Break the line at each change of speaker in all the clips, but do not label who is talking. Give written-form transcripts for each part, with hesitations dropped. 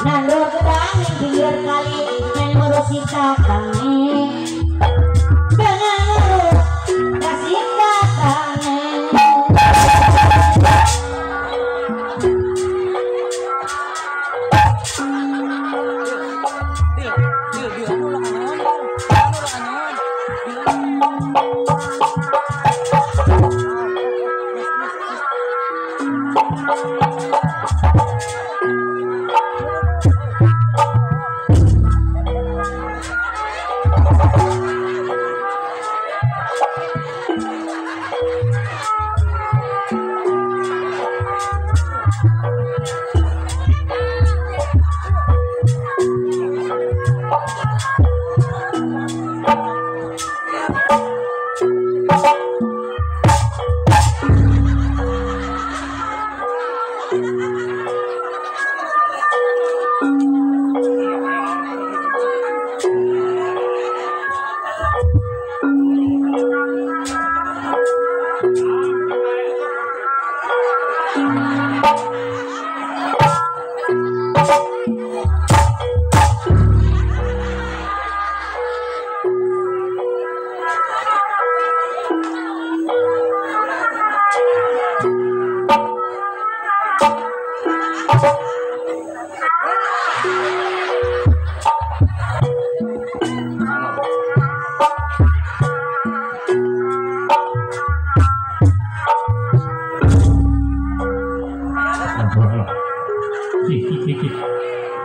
Nandur gedang ning pinggir kali men ngurusi kakange. Dengan ngurus kasih kakange.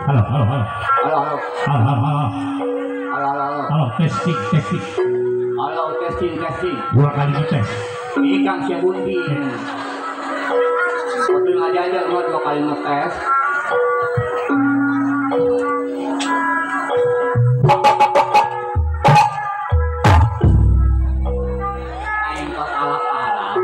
Halo, halo, halo.
Halo, halo.
Halo, halo, halo.
Halo, halo, halo.
Halo, testing, testing.
Halo, testing, testing.
Dua kali ngetes.
Ini Kang Syabunting. Waktu ngajar gua dua kali ngetes. Aing kok alap-alap.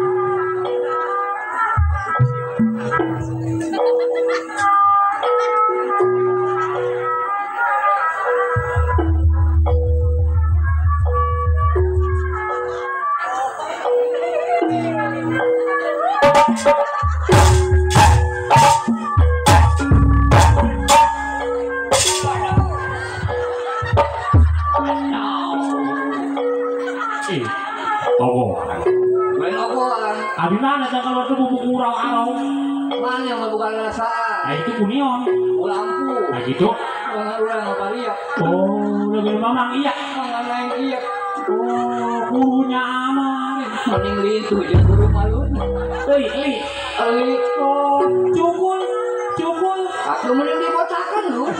Abi mana ada kalau itu bubuk urau-arau?
Mana yang bukan rasa?
Nah itu kunion.
Lampu.
Nah gitu.
Orang apa iya?
Oh, lebih mamang iya.
Mamang lain iya.
Oh, gurunya aman.
Mending lintu jeung guru malu.
Euy, euy.
Euy.
Oh, cukul, cukul.
Aku mending dibotakan lu.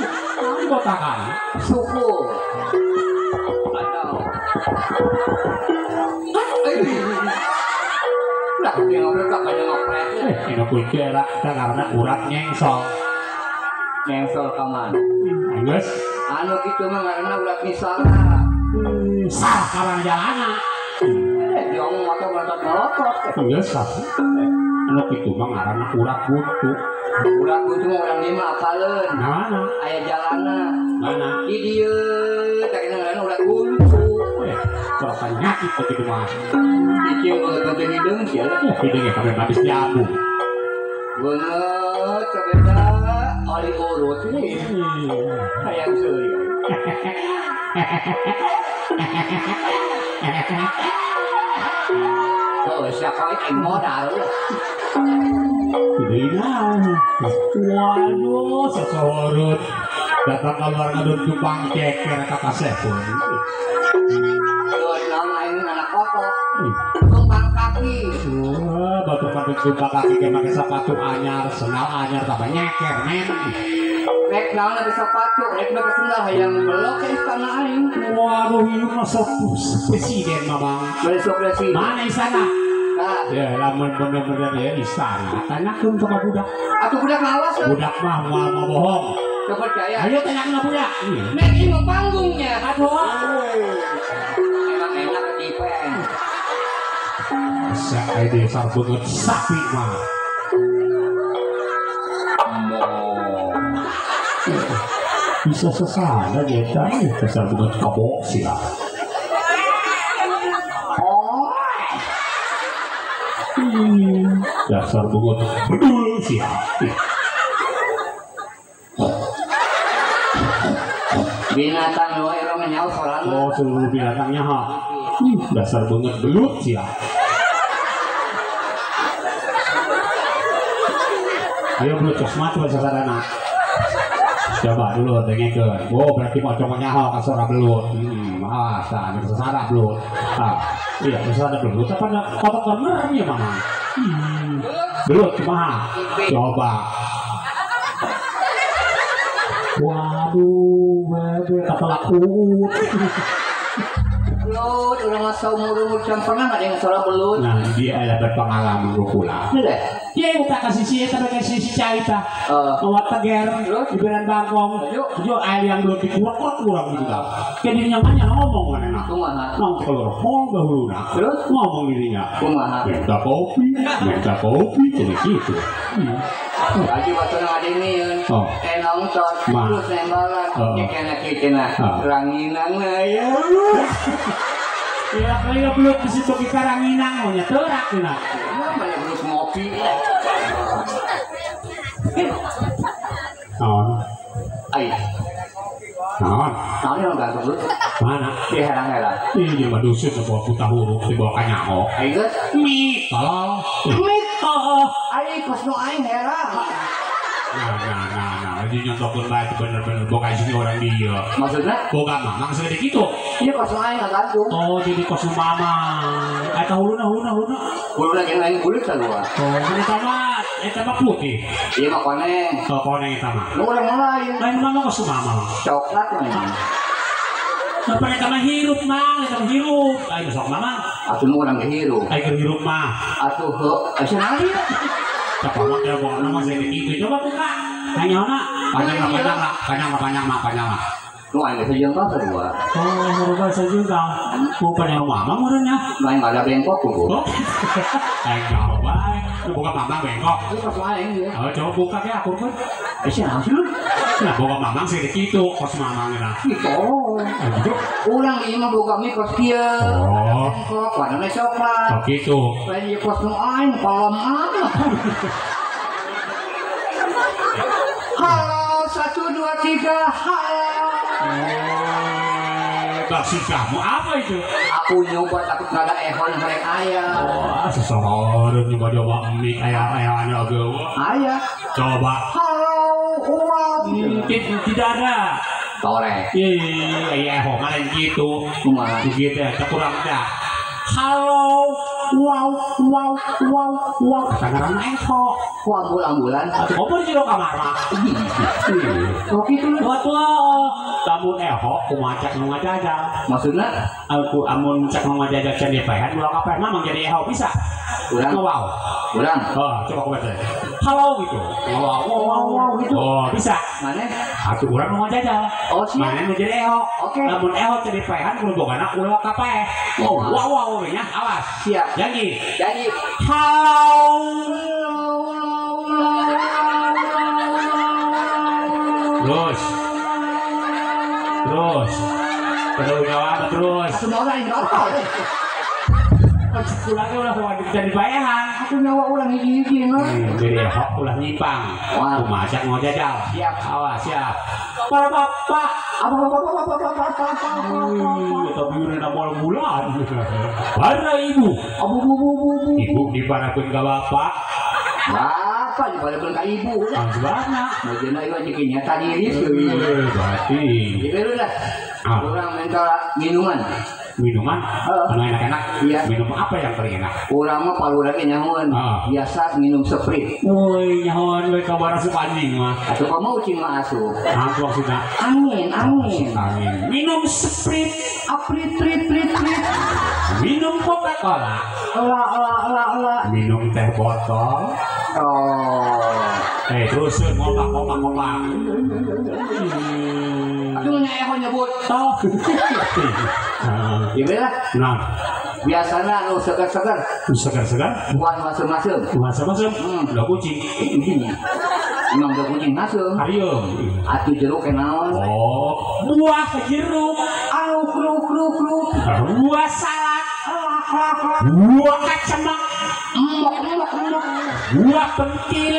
Dibotakan.
Suku. Atau. Lah, yang ngobrol tak banyak ngobrol.
Ini kunci era karena urat nyengsol.
Nyengsol ka mana?
Geus.
Anu kitu mah ngaranna urat misalna.
Sah karang jalana.
Dia ngomong motor melotot melotot.
Geus sah. Anu kitu mah ngaranna urat buntu.
Urat buntu mah urang ieu mah apaleun.
Mana?
Aya jalana.
Mana?
Di dieu teh ngaranna urat buntu.
Kalau penyakit begitu mah.
Cicing banget hidung sih ya.
Hidungnya kami habis jamu.
Banget kabeda oli urut ini. Hayang seuri. Oh, siapa yang modal?
Waduh, sesorot. Datang keluar ngedun cupang ceker kata sepun.
Tumpang kaki.
Wah, batu batu tumpang kaki kayak pakai sepatu anyar, sendal anyar tambah nyeker men.
Rek naon ada sepatu, rek make sendal hayang belok ke istana aing.
Waduh, ieu mah sok presiden mah bang.
Bari sok presiden.
Mana istana?
Nah,
ya lamun bener-bener ya istana. Tanyakeun ka budak.
Atuh budak lawas.
Budak mah moal mau bohong.
Teu percaya.
Ayo tanyakeun ka budak.
Nek ieu mah panggungnya.
Aduh.
Emang enak ketipen.
Saya dasar banget sapi mah. Bisa sesana dia tadi dasar banget kabok sih lah. Dasar banget bedul sih.
Binatang wae urang mah nyaho sorangan.
Oh, seluruh binatangnya ha. Ih, dasar banget belut sih ya. Ayo belut cosma coba sasarana. Coba dulu dengekeun. Oh, berarti pocong nyaho ka sora belut. Awas tah anu sasara belut. Ah, iya sasara belut apa kotok bener ya mama. Belut kumaha? Coba. Waduh, bebe kapalak uut.
Belut, urang mah saumur-umur can pernah nggak dengar suara belut.
Nah, dia adalah berpengalaman kula. Iya, tak kasih si eta kasih si cai tah. Mawa teger, ibaran bangkong. Yo air yang belum dikuak-kuak kurang gitu tah. Kayak dirinya mah ngomong manehna.
Kumaha?
Nong keluar hol bahuluna.
Terus
ngomong dirinya.
Kumaha?
Minta kopi, jadi gitu.
Lagi waktu ngadenin, nonton, terus nembalan, kena ranginang ya.
Iya, kalau belut di situ kita ranginang, maunya terak tina.
Namanya belut ngopi.
Naon?
Ai.
Naon?
Naon yang ganteng belut?
Mana?
Di herang-herang.
Ih, di mah dusun sebuah buta huruf di bawah kanyaho.
Ai geus?
Mi, tolong.
Mi,
oh.
Ai kos nu aing herang.
Nah, ini nyontokin baik bener-bener boga sini orang dia.
Maksudnya?
Boga mamang segede gitu.
Iya kos nu aing gantung.
Oh, jadi kos nu mamang. Eta huluna.
Huluna jeung aing kulit sarua.
Oh, eta mah putih.
Iya mah koneng.
Oh, koneng eta mah.
Nu urang lain.
Lain mah kos nu mamang.
Coklat mah ini.
Napa eta mah hirup mah, eta mah hirup. Aing sok mamang.
Atuh nu urang ge hirup.
Aing hirup mah.
Atuh heuh, asa naon?
Coba dia bawa nama saya gitu, coba buka. Tanya mana? Panjang lah.
Lu aing sejengkal sarua.
Oh, sarua sejengkal. Bukan yang mama meureun nya.
Lu aing ada bengkok kudu.
Oh. Aing jawab bae. Lu buka mama bengkok.
Lu pas aing ya.
Oh, coba buka ke aku kan.
Eh, sih naon sih lu?
Nah, boga mamang sih gitu, kos mamang lah.
Gitu. Urang ieu mah boga mie kos kieu.
Oh.
Bengkok, warnana coklat.
Oh, gitu.
Lain ieu kos nu aing kolom aing. Halo, 1 2 3, halo.
Maksud kamu apa itu?
Aku nyoba takut nggak ada ehon mereka ayah.
Wah, seseorang nyoba-nyoba mie ayah-ayah agak.
Ayah.
Coba.
Halo, wow.
Tidak ada.
Torek.
Iya, ehon malah gitu.
Kumaha?
Begitu ya, kurang ada. Halo, wow, wow, wow, wow. Kata-kata eho.
Ku ambul-ambulan.
Atuh kopo di jero kamar mah.
Oh gitu.
Waduh, lamun eho kumaha cak nu ngajajal.
Maksudna?
Aku amun cak nu ngajajal can dipaehan ulah kapaehan mah jadi eho bisa.
Urang.
Wow.
Urang.
Oh, coba ku baca. Halo gitu. Wow,
wow, wow, wow gitu.
Oh, bisa.
Mana?
Atuh urang nu ngajajal.
Oh, siap.
Mana nu jadi eho.
Oke.
Lamun eho can dipaehan kudu bogana ulah kapaeh. Oh, wow, wow nya awas.
Siap.
Janji.
Janji.
Halo. Terus. Terus. Perlu nyawa terus.
Semua orang yang apa?
Ulangnya ulah jadi bayahan.
Aku nyawa ulang hiji-hiji no.
Jadi hok ulah nyimpang. Kumaha cak mau jajal.
Siap.
Awas siap. Para bapak.
Apa apa apa apa apa apa apa.
Tapi udah moal bulan. Para ibu.
Abu bu bu bu.
Ibu diparahkeun ka bapak.
Bapak diparahkeun ka ibu.
Sebabna.
Mujana ieu jeung nyata diri seuih.
Berarti.
Jadi udah. Urang minta minuman.
Minuman? Anu enak-enak?
Iya.
Minum apa yang paling enak?
Urang mah palura ge nyahoan. Biasa minum Sprite.
Woi, nyahoan we ka barang suka anjing mah.
Atuh komo ucing mah asup.
Nah, maksudna?
Angin, angin.
Angin. Minum Sprite.
Aprit, prit, prit, prit.
Minum Coca-Cola.
La, la, la, la.
Minum teh botol.
Oh.
Terus ngomong, ngomong, ngomong.
Atuh nya eho nyebut.
Toh.
Iya lah.
Nah,
biasanya nu segar-segar.
Segar-segar?
Bukan masem-masem.
Masem-masem? Udah kucing.
Emang udah kucing masem.
Ayo.
Atuh jeruk kenaon.
Oh, buah jeruk.
Anu kruk kruk kruk.
Buah salak. Buah kacamata. Emok emok emok. Buah pentil.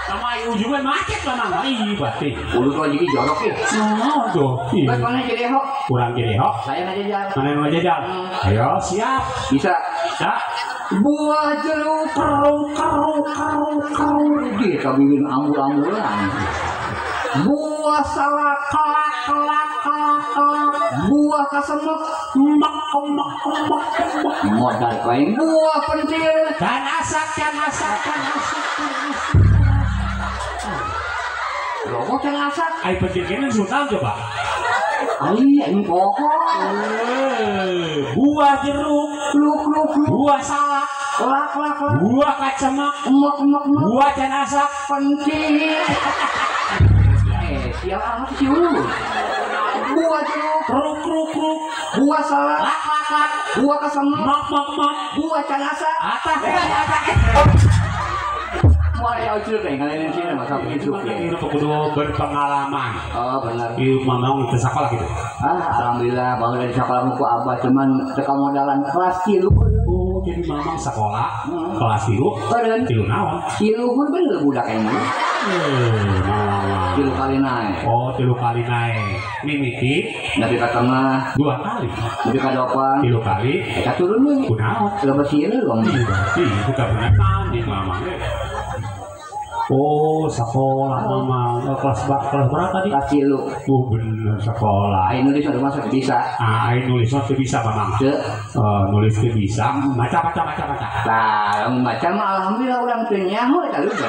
Sama Ujung-ujungnya macet lah mang. Ih, berarti.
Ulu tuh jadi jorok ya.
Oh, tuh.
Bas mana jadi hok?
Kurang jadi hok.
Saya ngajajal.
Mana yang ngajajal? Ayo, siap.
Bisa.
Bisa.
Buah jeruk keruk keruk keruk keruk. Dia kabiwin ambul-ambulan. Buah salak kelak kelak kelak kelak. Buah kasemek mek mek mek mek. Modal kain buah pentil.
Dan asak dan asak dan asak dan asak.
Rokok dan asak.
Ai pentil kene sultan coba.
Ai ini pokok.
Buah jeruk
luk luk luk.
Buah salak
lak lak lak.
Buah kacemek
mek mek mek.
Buah can asak
pentil. Sial amat si ulu. Buah jeruk
kruk kruk kruk.
Buah salak
lak lak lak.
Buah kesemek
mak mak mak.
Buah canasa
atas atas.
Mulai ojol kayak ngalamin sini masa itu.
Itu kudu berpengalaman.
Oh benar.
Ieu mamang teu sakola gitu.
Ah alhamdulillah baru dari sekolah ku abah cuman teu modalan kelas 3.
Oh jadi mamang sekolah kelas 3. Tilu naon?
Tilu pun bener budak ini.
Mamang.
3 kali naik.
Oh 3 kali naik. Mimiti
nepi ka tengah
2 kali.
Nepi ka depan
3 kali.
Eta turun we.
Kunaon?
Lebet sieun dong.
Ih, kita bener di mamang. Oh, sekolah mamang. Kelas berapa tadi?
Kelas 3.
Oh, bener sekolah.
Aing nulis udah masuk bisa.
Ah, aing nulis masih bisa mamang. Nulis teu bisa. Baca baca baca baca.
Lah, baca mah alhamdulillah urang teu nyaho eta lupa.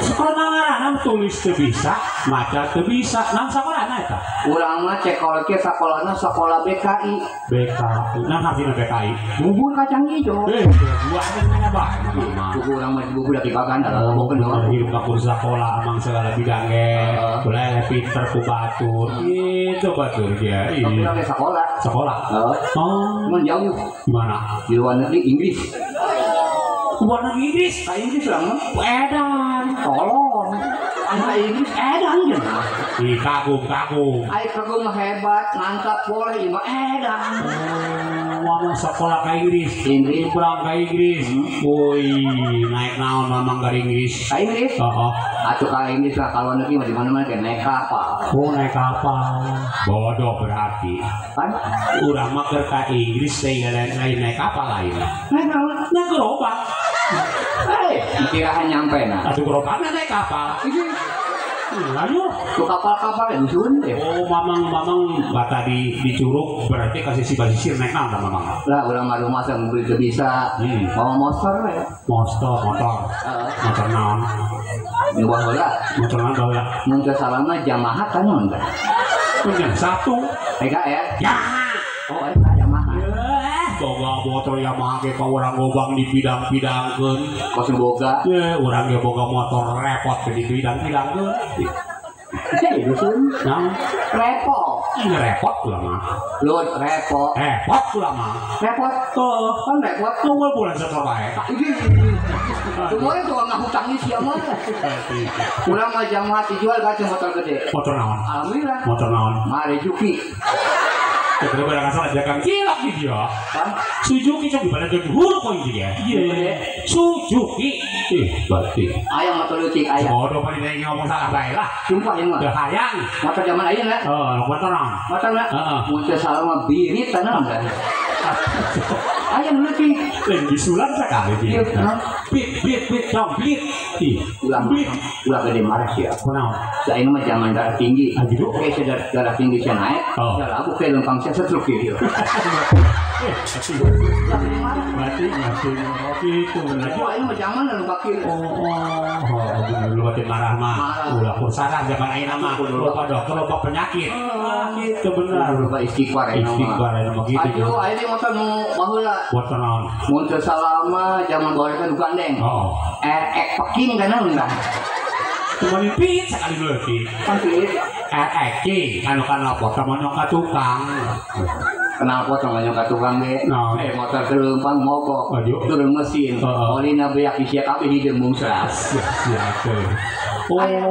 Sekolah ngaranna tulis teu bisa, maca teu bisa. Nang sakolana eta?
Urang mah cekol ke sakolana sekolah BKI.
BKI. Nang artina BKI?
Bubur kacang hijau.
Buahnya mana bae mamang.
Bubur urang mah bubur da pibagan da lobokeun doang.
Hidup ka sekolah amang segala bidang ge. Boleh pinter ku batur. Itu batur dia.
Tapi urang ge sekolah.
Sekolah.
Heeh.
Oh,
mun jauh.
Di mana?
Di luar negeri Inggris.
Luar negeri Inggris?
Ka Inggris urang mah.
Edan.
Tolong. Anak Inggris edan jeung.
Ih, kagum-kagum.
Ai kagum hebat, mantap boleh ieu mah edan.
Oh, mamang sekolah ka Inggris.
Inggris
pulang ka Inggris. Woi, naik naon mamang ka Inggris?
Ka Inggris?
Heeh.
Atuh ka Inggris lah kalau negeri mah di mana-mana ke naik kapal.
Oh, naik kapal. Bodoh berarti.
Kan
urang mah keur ka Inggris teh lain naik kapal lain.
Naik naon?
Naik gerobak.
Hei, kirahan nyampe nah.
Atuh gerobakna naik kapal. Ayo,
ke kapal-kapal yang dusun deh.
Oh, mamang bata di curug berarti kasih si basisir naik naon mamang.
Lah, urang mah rumah saya mobil teu bisa. Bawa motor ya.
Motor, motor. Motor naon?
Nu baheula.
Motor naon baheula?
Mun teu salah mah Yamaha kan naon teh?
Punya satu.
Eka ya?
Yamaha.
Oh, eta Yamaha.
Boga motor Yamaha ge ka urang gobang di bidang-bidangkeun.
Kos boga.
Ye, urang ge boga motor repot di bidang-bidangkeun.
Jadi dusun.
Nah,
repot.
Ini repot lah mah.
Lu repot.
Repot lah mah.
Repot.
Tuh,
kan repot.
Tunggu bulan setor bae.
Semua itu orang ngahutangnya sia mah. Urang mah Yamaha dijual ka motor gede.
Motor naon?
Alhamdulillah.
Motor naon?
Marejuki.
Terus barang salah dagang cilok di dia. Suzuki coba pada jadi huruf kok ini ya. Iya. Suzuki. Ih, berarti.
Ayam motor leutik ayam.
Bodoh paling ngomong salah bae lah.
Sumpah ieu mah.
Teu hayang.
Motor zaman ayeuna.
Heeh, motor naon?
Motor na.
Heeh.
Mun teu salah mah birit tanah kan. Ayam leutik.
Lain bisulan sakali dia. Bit bit bit dong bit. Ih,
ulah
bit.
Ulah gede marah sia.
Kunaon?
Saya mah zaman darah tinggi.
Ah gitu.
Oke, saya darah tinggi saya naik. Saya labu ke lempang saya setruk gitu.
Berarti masih itu benar.
Oh, ini mah zaman lalu bakir.
Oh, bener lu batin marah mah. Ulah kursaran zaman ayeuna mah. Lupa dokter, lupa penyakit. Ah, gitu benar.
Lupa istighfar ayeuna mah.
Istighfar ayeuna mah gitu.
Aduh, ayeuna motor nu baheula.
Motor naon?
Mun teu salah mah zaman baheula kan gandeng.
Oh.
RX Peking kan naon tah?
Cuma dipit sekali leutik.
Kan pit.
RX anu kana pot monyong ka tukang.
Kenapa monyong ka tukang ge? Motor kelempang mogok. Turun mesin. Olina beak isia kabeh hideung mungsras.
Siap teh. Oh.
Aya.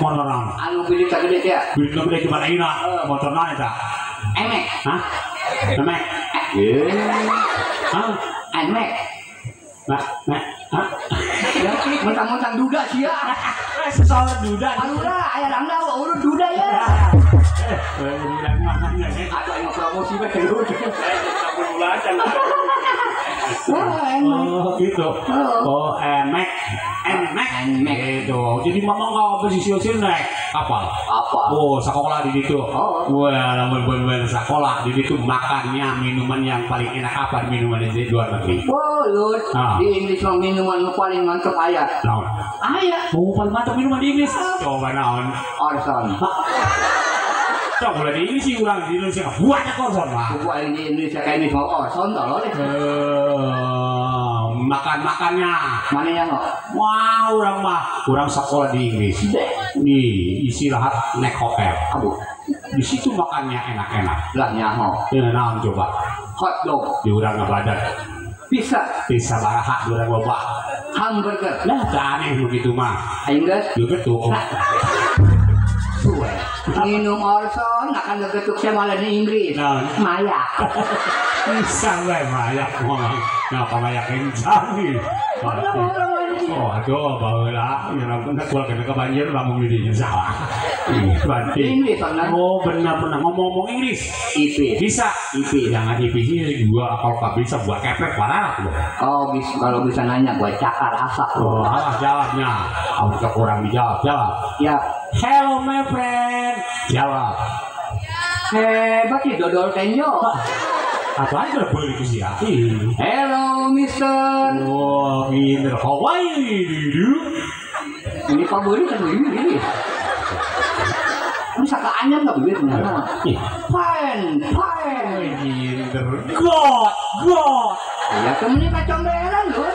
Motor naon?
Anu bilik gede teh.
Bilik gede cuman ayeuna. Motor naon eta?
Emek.
Hah? Emek.
Ye.
Hah?
Emek.
Nah, nah, hah?
Ya, mentang-mentang duda sia.
Soal duda.
Aduh, aya rangda urut duda ya. Aduh, aing promosi bae dulu.
Oh, gitu. Oh, emek. Emek. Gitu. Jadi mama nggak posisi naik kapal.
Apa?
Oh, sekolah di situ. Wah, lamun bener sekolah di situ makannya minuman yang paling enak apa minuman di luar negeri?
Oh, Lur. Di Inggris mah minuman nu paling mantep aya.
Naon?
Aya.
Oh, paling mantep minuman di Inggris. Coba naon?
Orson.
Coba di Inggris sih urang di Indonesia banyak Orson mah.
Buat di Indonesia kayak ini mau Orson tolol.
Makan-makannya.
Mana yang kok?
Wah, orang mah kurang sekolah di Inggris. Nih, istirahat naik hotel.
Aduh.
Di situ makannya enak-enak.
Lah nyaho.
Ya, naon coba?
Hot dog.
Di urang ngabadan.
Bisa.
Bisa baraha di urang loba.
Hamburger.
Lah, aneh begitu mah.
Aing geus.
Juga tuh.
Minum Orson akan ngegetuk saya malah di Inggris.
Nah.
Maya.
Bisa we maya ngomong. Nah, maya kencang nih. Oh, aduh, baheula nya keluar ke banjir lamun di dinya salah. Ih, berarti.
Inggris pernah.
Oh, benar-benar ngomong-ngomong Inggris.
IP.
Bisa.
IP.
Jangan IP sih gua kalau nggak bisa gua keprek parah gua.
Oh, bisa kalau bisa nanya gua cakar asap.
Oh, alah jawabnya. Aku kurang dijawab, jawab.
Ya.
Hello my friend. Jawab.
Hebat sih dodol tenjo.
Apa aja boleh itu sih ya?
Hello mister.
Wah, pinter. How are you?
Ini Pak Budi kan begini. Bisa keanyam nggak begini? Fine, fine.
Pinter. God, God.
Ya temennya kacamberan loh.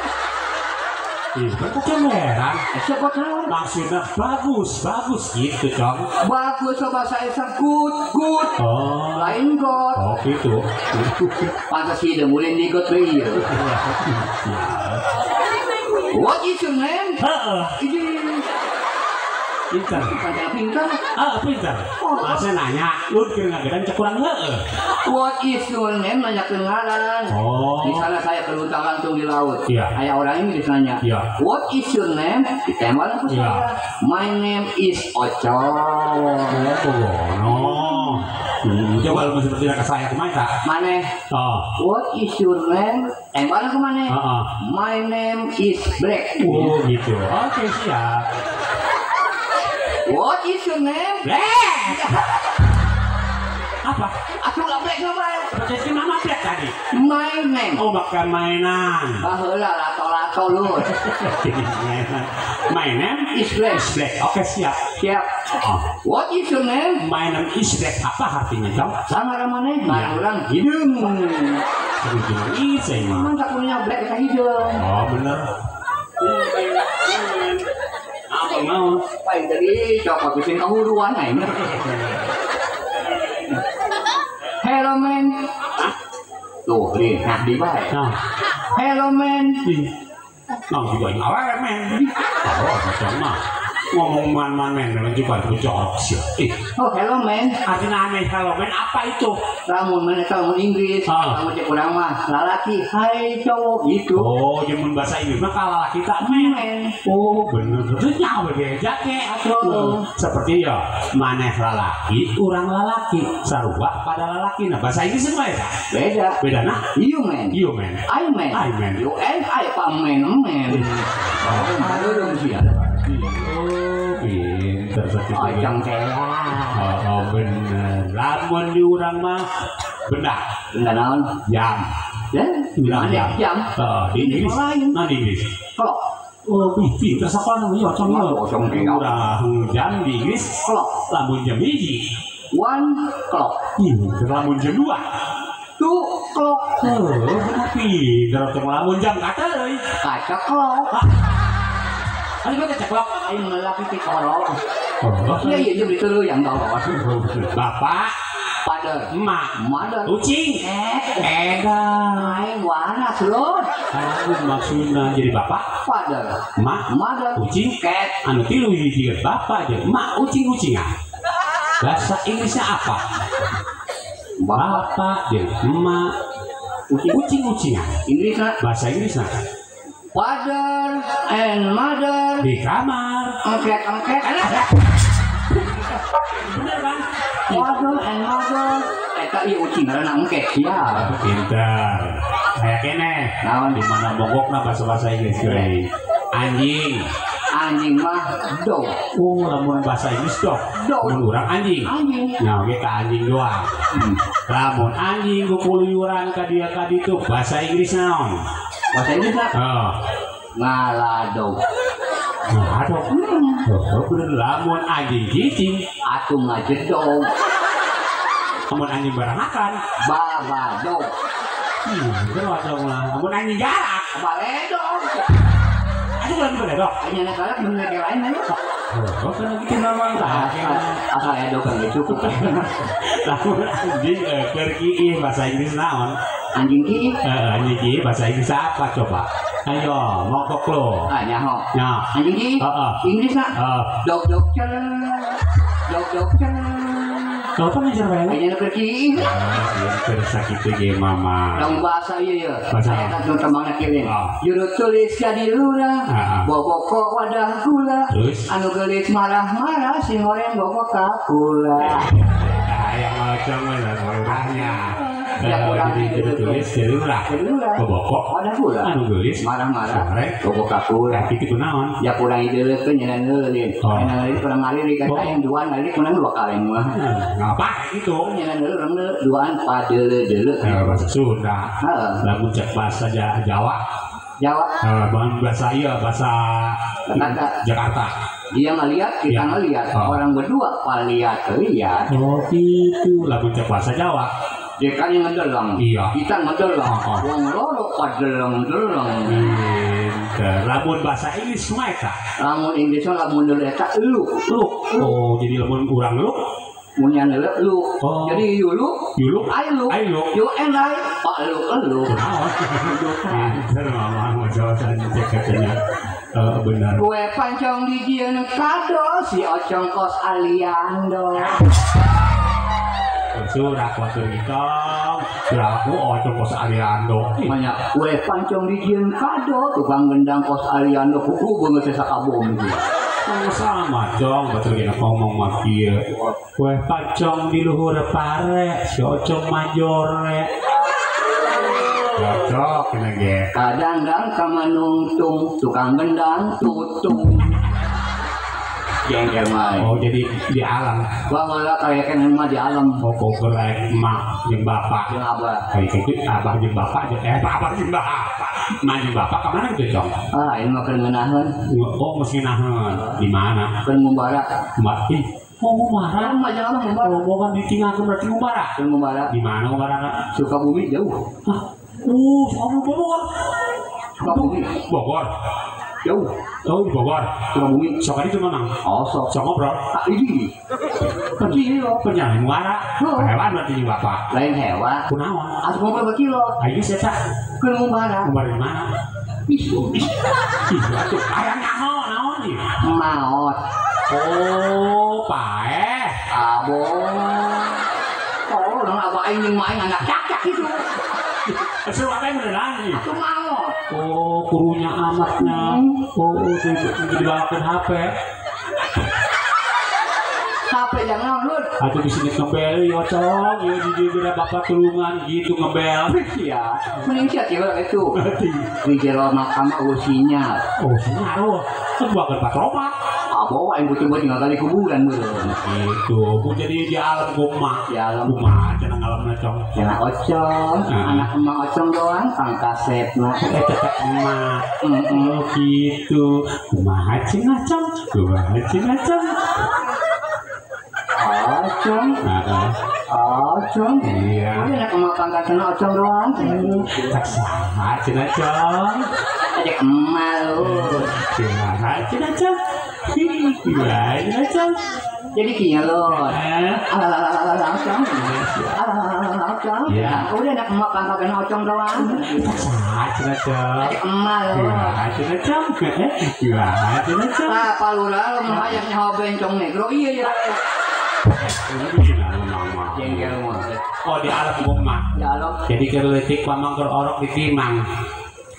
Iya, kacamberan.
Siapa tahu?
Maksudnya bagus, bagus gitu dong.
Bagus bahasa Inggris good, good.
Oh.
Lain god.
Oh gitu.
Pantas sih mulai di god ieu. What is your name?
Heeh. Pintar.
Pintar.
Ah, pintar. Masa nanya, lu kira ngagedan cek kurang heeh.
What is your name nanya kenalan.
Oh.
Misalnya saya keluntang langsung di laut.
Iya.
Kayak orang Inggris nanya.
Iya.
What is your name? Ditembak aku
Iya.
saya. My name is Ocong.
Oh, no. Coba lu seperti ke saya kemana tak?
Mana?
Oh.
What is your name? Tembak aku mana?
Heeh.
My name is Black.
Oh, gitu. Oke, siap.
What is your name?
Black. Apa?
Aku nggak black nama.
Jadi nama black tadi.
My name.
Oh, makan mainan.
Baheula lato-lato lu.
My name
is Black.
Black. Oke, siap.
Siap.
Oh.
What is your name?
My name is Black. Apa artinya, Cong?
Sama ramane, mana orang hidung.
Hidung ini mah.
Emang tak punya black kita hidung.
Oh, bener. Apa mau?
Paling tadi cok habisin kehuruan aing. Hello man. Tuh, nih, nah di bae.
Nah.
Hello man.
Nah, juga awewe men. Oh, macam mah. Ngomong man-man men, memang juga jorok sih.
Oh, hello man.
Artinya aneh hello man apa itu?
Lamun mana lamun Inggris, lamun cek urang mah lalaki, hai cowok gitu.
Oh, jeung bahasa Inggris mah kalau lalaki tak men. Oh, bener. Terus nyawa beda ke atuh. Seperti ya, maneh lalaki, urang lalaki, sarua pada lalaki. Nah, bahasa Inggris mah beda.
Beda.
Beda nah.
You man.
You man.
I man.
I man.
You and I pak man man. Oh, sih ya.
Oh, pinter seperti itu.
Ocong teh.
Oh, bener. Lamun di urang mah benda.
Benda naon?
Jam.
Ya,
Urang jam.
Jam.
Di Inggris. Nah, di Inggris.
Clock.
Oh, pinter sekolah namanya ocong mah.
Ocong teh.
Urang jam di Inggris.
Clock.
Lamun jam 1.
1 clock.
Pinter lamun jam 2.
2 clock.
Oh, bener pinter ocong lamun jam kata euy.
Kaca clock.
Ayo kita ceklok.
Ayo melaki ti tolol.
Oh.
Iya iya beli telu yang tolol.
Bapak,
father,
emak,
mother,
ucing, edan.
Aing waras lho.
Aku maksudna jadi bapak,
father,
emak,
mother,
ucing,
cat.
Anu tilu hiji bapak jeung emak ucing-ucingan. Bahasa Inggrisnya apa? Bapak jeung emak, ucing-ucingan.
Inggrisna
bahasa Inggrisna
father, and mother
di kamar.
Engket-engket.
Bener kan?
Father and mother. Eta ieu ucing ngaranna engket sia.
Pinter. Aya keneh.
Naon
di mana bogokna bahasa-bahasa Inggris euy. Anjing.
Anjing mah dog.
Oh, lamun bahasa Inggris dog. Mun urang anjing.
Anjing.
Nah, oge ka anjing doang. Lamun anjing kukuluyuran ka dieu ka ditu bahasa Inggris naon?
Bahasa Inggris lah.
Heeh.
Ngaladog.
Ngaladog. Oh, bener lamun anjing cicing
atuh ngajedog.
Lamun anjing baranakan
babadog.
Bener dong lah. Lamun anjing jarak
baledog.
Aduh, lagi baledog.
Hanya anak galak bener kayak lain aja.
Oh, kan gitu memang tak.
Asal edog kan cukup.
Lamun anjing keur kiih bahasa Inggris naon?
Anjing kiih?
Anjing kiih bahasa Inggris apa coba? Ayo, mongkok lo.
Ah, nyaho.
Nya.
Anjing kiih?
Heeh.
Inggris na. Dog dog cel. Dog dog cel.
Kau kan ngajar bae.
Nya keur kiih.
Keur sakitu ge mama.
Lamun bahasa ieu ye. Eta nu tembangna kieu. Juru tulis jadi lurah. Boboko wadah gula. Anu geulis marah-marah si horeng bobok ka kula.
Hayang ngocong we lurahnya.
Ya kurang
jadi tulis jadi lurah. Boboko
wadah gula.
Anu geulis
marah-marah bobok ka kula.
Kitu kunaon?
Ya kurang ideuleukeun nya neuleun. Nya kurang ngalirik kan yang duaan ngalirik kurang dua kaleng mah.
Ngapa gitu?
Nya neuleun duaan padeule-deule.
Bahasa Sunda.
Heeh.
Lamun cek bahasa Jawa.
Jawa.
Bahasa iya bahasa Jakarta.
Dia ngeliat, kita ngeliat. Orang berdua paliat-liat.
Oh gitu. Lamun cek bahasa Jawa.
Dia kan yang ngedeleng.
Iya.
Kita ngedeleng. Wong loro padeleng-deleng.
Lamun bahasa Inggris mah eta.
Lamun Inggris mah lamun deuleu eta look.
Look. Oh, jadi lamun urang look
mun nya deuleu look. Jadi you look,
you look,
I look,
I look,
you and I, pak look look.
Pinter mama mau jawab cek katanya. Benar.
Kue pancong dijieun kado si Ocong kos aliando.
Surah waktu itu, surah aku Ocong kos aliando.
Banyak kue pancong dijieun kado tukang gendang kos aliando kuku beungeut sakabom gitu.
Sama dong, betul kita ngomong mah kieu. Kue pancong di luhur pare, si Ocong majore. Cocok kena ge.
Kadangdang kamanungtung, tukang gendang tutung. Jengkel mah.
Oh jadi di alam.
Wah kayak kan mah di alam.
Oh kok kayak emak jeung bapak.
Jeung abah.
Kayak gitu abah jeung bapak jeung abah jeung bapak. Emak jeung bapak ka mana gitu, Cong?
Ah, ini mah keur ngeunaheun.
Oh, mesti ngeunaheun. Di mana?
Keur ngumbara.
Ih, oh ngumbara.
Emak jeung abah ngumbara.
Rombongan ditinggalkeun berarti ngumbara.
Keur ngumbara.
Di mana ngumbarana?
Sukabumi jauh.
Hah? Sukabumi Bogor.
Sukabumi
Bogor.
Jauh.
Oh, di Bogor.
Sukabumi.
Sok itu memang.
Oh, sok.
Sok ngobrol.
Ah, ini. Kecil.
Penyanyi muara. Hewan berarti jeung bapak.
Lain hewan.
Kunaon?
Atuh ngobrol kecil.
Ayo sih eta.
Keur ngumbara.
Ngumbara di mana?
Ih,
ih, atuh aya nyaho naon ieu?
Maot.
Oh, paeh.
Abo. Oh, dong abah aing jeung aing anak cakak itu.
Seru apa yang beneran nih?
Aku mau.
Oh, kurunya amatnya. Oh, dibawakan HP.
HP jangan download.
Atau di sini ngebel, yo cong, yo di dia bapak tulungan gitu ngebel.
Iya, mending siap ya itu. Di jero makam eueuh sinyal.
Oh, sinyal. Oh, kan bukan patromak.
Abo aing butuh buat tinggal kali kuburan meureun.
Gitu, ku jadi di alam kumaha.
Di alam
kumaha cenah alamna cong.
Cenah ocong, anak emak ocong doang pangkasepna.
Eta emak. Oh gitu. Kumaha cenah cong? Kumaha cenah cong?
Ocong. Ocong.
Iya.
Tapi anak emak pangkasepna ocong doang.
Tak saha cenah cong.
Ajak emak lu.
Kumaha cenah cong? Gimana cong?
Jadi kinya lo. Ocong. Ocong. Udah anak emak pangkasepna ocong doang.
Saha cenah cong?
Ajak emak lu.
Kumaha cenah cong? Kumaha cenah cong?
Ah, palura lamun hayang nyaho bencong negro iya ya.
Oh di alam gua mah.
Di alam.
Jadi keur leutik mamang keur orok di timang.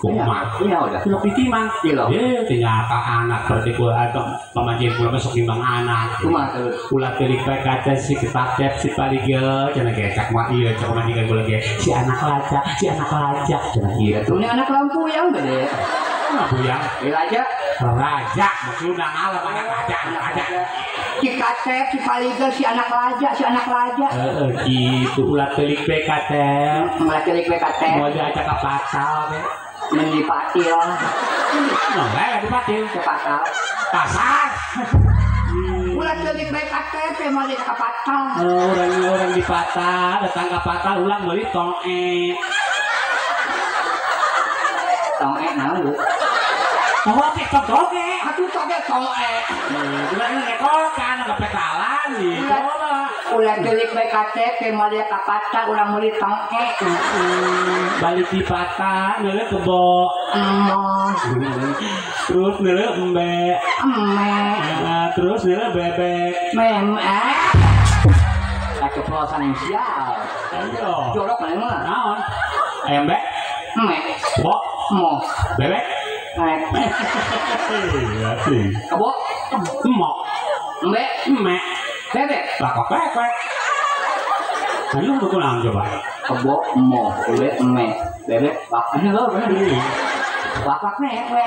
Kumaha?
Iya udah.
Cilok ditimang.
Cilok.
Eh, ternyata anak berarti kula atau pamajikan kula masuk nimbang anak.
Kumaha terus?
Ulah telik bae kaca si ketapep si paligel cenah ge cak mah ieu cak pamajikan kula ge si anak laca, si anak laca cenah kitu.
Ini anak lampu yang gede.
Lampu yang
raja.
Raja maksudna ngalam anak raja, anak raja.
Si katep, si paligel, si anak raja, si anak raja.
Heeh, gitu ulah telik bae katep.
Ulah telik bae katep.
Moal diajak ka patal ge.
Mendi patil.
Nah, bae di patil.
Ke patal.
Pasar.
Ulah telik bae KTP moal diajak ka patal.
Orang-orang di patal, datang ka patal ulang meuli toe.
Toe naon lu?
Toge toge.
Atuh toge toe.
Ulah ngekokan ka petalan gitu.
Ulah telik bae KTP moal diajak ka patal ulang meuli toe.
Balik di patah, ngeuleuh kebo. Terus ngeuleuh embe.
Eme.
Terus ngeuleuh bebek.
Mem. Keceplosan yang sial.
Ayo.
Jorok mana mah?
Naon? Embe.
Eme.
Bo.
Mo.
Bebek.
Mek.
Iya sih.
Kebo.
Mo.
Embe.
Eme.
Bebek.
Lakok bebek. Ayo lu kurang coba.
Kebo, mo, bebek, eme, bebek, bak, ini loh, bener. Bapak mek, weh.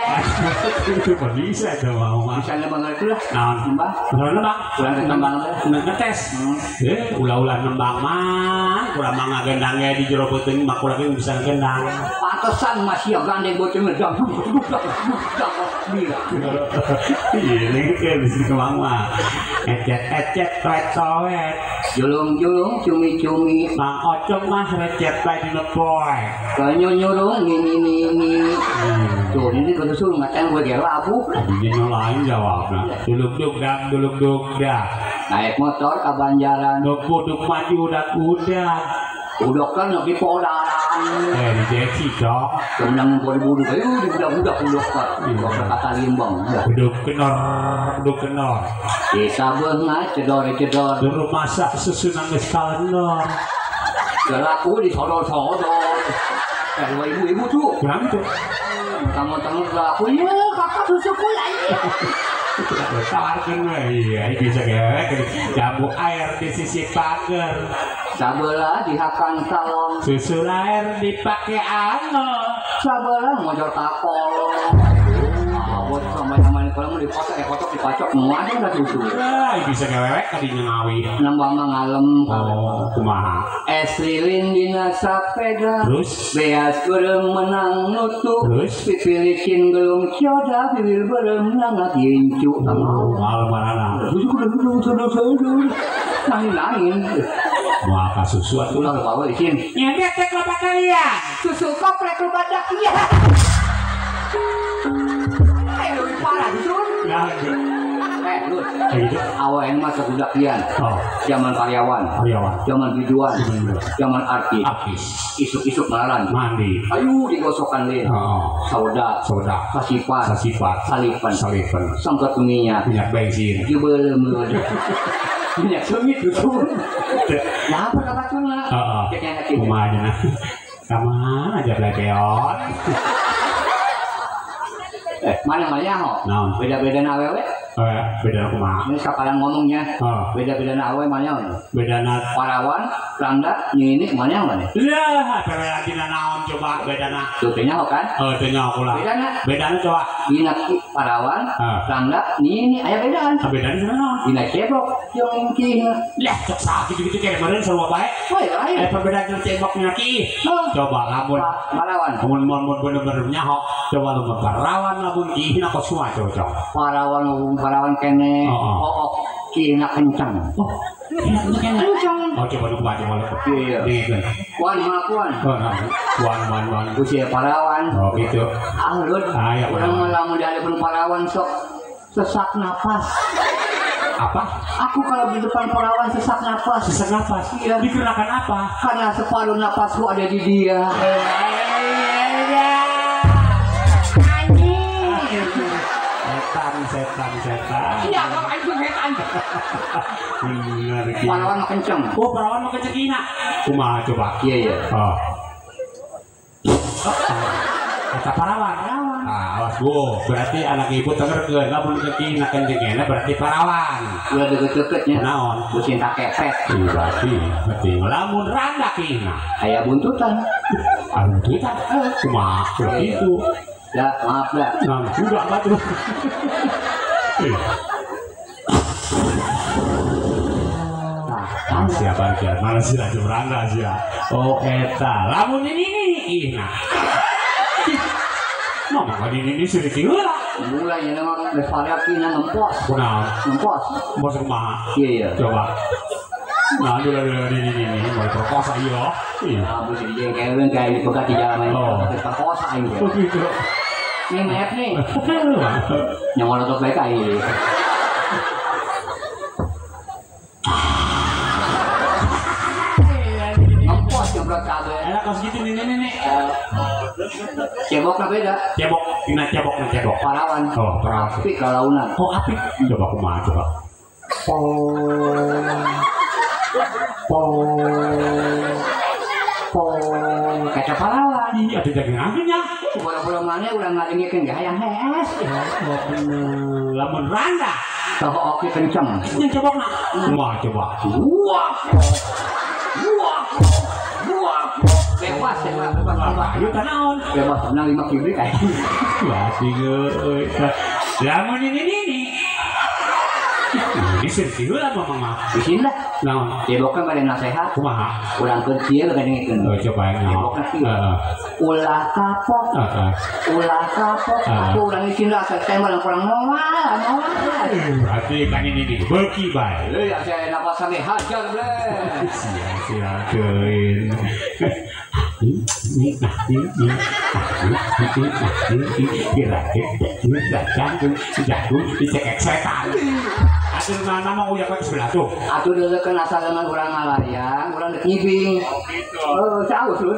Itu bisa tuh mau mah.
Bisa nembang itu lah.
Naon?
Nembang.
Ulah nembang.
Kurang nembang lah.
Ngetes. Ulah-ulah nembang mah, kurang mah ngagendang ge di jero peuting mah kurang bisa ngendang.
Pantesan masih gandeng boceng ngedang.
Iya, ini kayak bisa dikembang mah. Ecet-ecet, toet-toet.
Julung-julung, cumi-cumi.
Mang Ocong mah recet bae dina poe.
Kanyunyurung nini-nini. Tuh, ini kudu suruh ngatain gue ge labu.
Ini lain jawabna. Duluk-duk dak, duluk-duk dak.
Naik motor ke Banjaran.
Duk-duk maju udak-udak.
Udah kan di podaran.
Di jeksi dong.
Kemenang bodi-bodi, ayo di budak-budak dokter. Dokter kata limbang.
Duduk kenor, duduk kenor.
Desa beungat cedor-cedor.
Dulu masak susu nangis kalendor.
Gelaku disodor-sodor. Dua ibu-ibu tuh.
Kurang itu.
Tamu-tamu gelaku, ya kakak susuku lagi.
Tawarkan we, iya bisa ge. Jambu air di sisi pagar.
Sabelah dihakan salong.
Susu air dipakai ano.
Sabelah ngojor kapol. Abot sama-sama kalau mau dipocok, dipocok, dipacok, muat udah susu.
Wah, bisa gewewek tadi ngawi.
Nembang ngalem.
Oh, kumaha.
Es lilin dina sapeda.
Terus
beas beureum menang nutu.
Terus
pipi licin gelung cioda, bibir beureum nangat gincu.
Malam marana.
Lain-lain.
Wah, susu atuh
ulah bawa licin.
Nyengket teh kelapa kalian.
Susu koprek lubadak ya. Lebih parah susu.
Ya,
Lur. Awen mah sabudakian.
Oh.
Zaman karyawan.
Karyawan.
Zaman biduan. Zaman artis.
Artis.
Isuk-isuk malaran.
Mandi.
Ayo digosokan lin.
Oh.
Soda.
Soda.
Sasipan.
Sasipan.
Salipan.
Salipan.
Sangkat minyak.
Minyak bensin.
Dibeuleum. Minyak sengit gitu. Nah, apa kabar cuna?
Heeh. Kumaha nya? Sama aja blebeon.
Mana mana ho? Beda-beda na awewe?
Beda kumaha?
Ini sakalan ngomongnya. Beda-beda na awewe mana mana?
Beda na
parawan, randa, nyini mana mana?
Lah, beda dina naon coba beda na.
Tuh teh nyaho kan?
Oh, teh nyaho kula.
Beda na.
Beda na coba.
Dina parawan, randa, nyini aya bedaan.
Bedana sana naon?
Dina cebok jeung kihna.
Lah, cek sakit gitu kayak kemarin sarua bae.
Woi, lain.
Perbedaan cebok jeung kiih. Coba lamun
parawan.
Mun mun bener-bener nyaho, coba lamun parawan lamun kihna kos kumaha coba.
Parawan parawan kene. Oh, kihna kencang.
Oh,
kencang.
Oh, coba lu kumaha coba.
Iya. Kuan mah kuan.
Kuan wan wan.
Usia parawan.
Oh, gitu.
Ah, Lud. Urang mah lamun dihareupeun parawan sok sesak napas.
Apa?
Aku kalau di depan perawan sesak napas.
Sesak napas?
Iya.
Dikenakan apa?
Karena separuh napasku ada di dia. Anjing.
Setan, setan, setan.
Iya, kalau itu setan.
Benar.
Perawan mah kenceng.
Oh, perawan mah kenceng ina. Kumaha coba?
Iya, iya.
Oh. Eta parawan. Ah, awas bu, berarti anak ibu tengerkeun lamun kekina kenjengena berarti parawan.
Ulah deket-deketnya.
Naon?
Busin tak kepet.
Ih, berarti lamun randa kina.
Aya buntutan.
Ah, buntutan. Kumaha kitu.
Ya, maaf dah.
Nah, udah batu. Nah, siapa dia? Mana sih laju randa sih ya? Oh, eta. Lamun ini ih nah. Mama ini ini sedikit lah.
Mulai ya nama levelnya kina ngempos.
Kunaon?
Ngempos.
Ngempos kumaha?
Iya iya.
Coba. Nah, dulu ini mau perkosa iya.
Nah, bu sih dijengkelin kayak dipegat di jalan
oh.
Perkosa ini.
Oh gitu.
Nih map nih. Yang mau nonton baik aja. Ngempos nyemprot kabel.
Enak kos gitu nih nih.
Ceboknya beda.
Cebok, nah cebok, nah cebok.
Parawan.
Oh, parawan.
Apik kalaunan.
Oh, apik. Coba kumaha coba.
Pong. Pong. Pong. Kaca parawan.
Iya, ada daging anginnya.
Bola-bola mana udah ngadengekeun ge hayang hees.
Oh, bener. Lamun randa.
Toho oke kenceng.
Yang cebokna. Kumaha coba.
Wah. Wah. Wah. Bebas ya, bebas.
Ayo tanaon.
Bebas menang 5 kibrik aja.
Wah, sih lamun ini ini. Ini serius lah mama.
Di sini lah.
Naon?
Cebokna bade nasehat.
Kumaha?
Urang keur kieu ngadengekeun.
Oh, coba ya.
Cebokna kieu. Ulah kapok. Ulah kapok. Aku urang di sini asa teh mah kurang moal, moal.
Berarti kan ini nih beuki bae.
Leuh asa napas sampe hajar ble.
Sia sia teuing. Dicekek setan. Atuh mana mau uyak lagi sebelah tuh.
Atuh deukeun asal dengan urang ngalayang, urang dek nyibing.
Oh gitu.
Oh, jauh lu.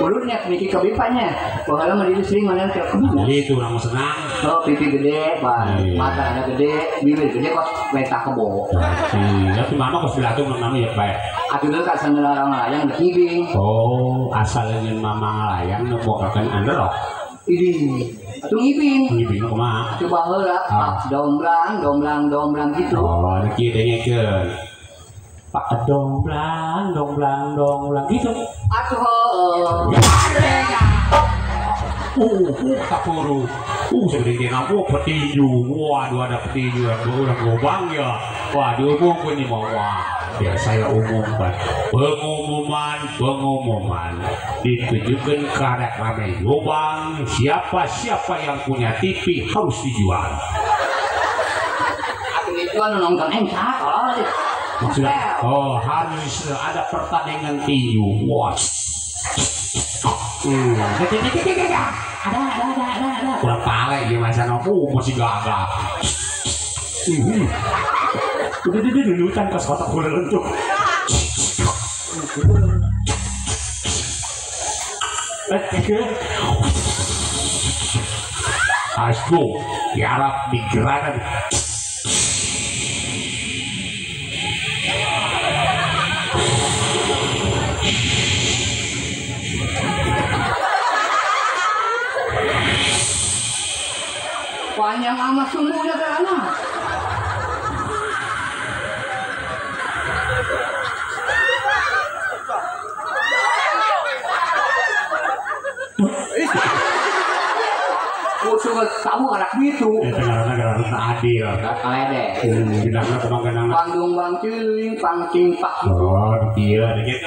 Ulunnya mikir kebipanya. Baheula mah diri sering mana ke kebina.
Jadi itu urang senang.
Oh, pipi gede, Bang. Mata ada gede, bibir gede kok weta kebo.
Iya, tapi mama kok sebelah tuh mama ya bae.
Atuh deukeun asal urang ngalayang dek nyibing.
Oh, asal ingin mama ngalayang nu bogakeun anderok.
Ini atuh ngibing.
Ngibing kumaha?
Atuh baheula domblang, domblang, domblang gitu.
Oh, kieu dengekeun. Pak domblang, domblang, domblang gitu.
Atuh heueuh.
Kapuru. Segede gede nampu petinju. Waduh ada petinju yang orang gobang ya. Wah, diumumkan nih mau. Wah, ya saya umumkan. Pengumuman ditujukan ke arah rame lubang. Siapa-siapa yang punya TV harus dijual.
Atuh dijual nonton engsa.
Maksudnya, oh harus ada pertandingan tinju. Wah. Ada. Kurang pale gimana sana? Masih gagah. Udah dulutan kas kotak gula lentuk. Asku diarap digerakan.
Panjang amat sumbunya ke anak. Usul kamu anak gitu.
Karena adil.
Kalede.
Gendangna kumaha gendangna?
Panggung bang ciling, pangcing pak.
Oh, iya gitu.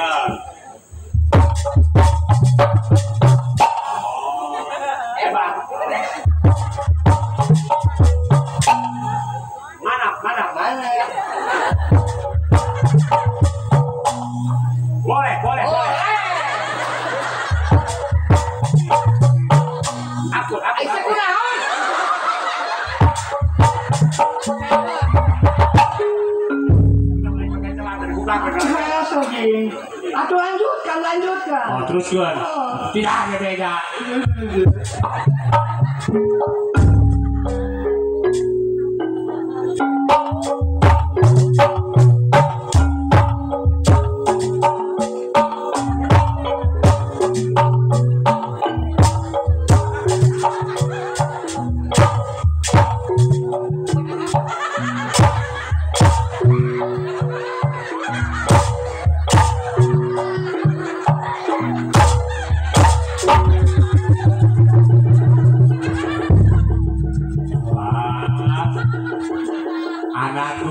Hebat. Mana?
Boleh. Aku.
Atuh lanjutkan.
Oh, terus kan. Tidak ada beda.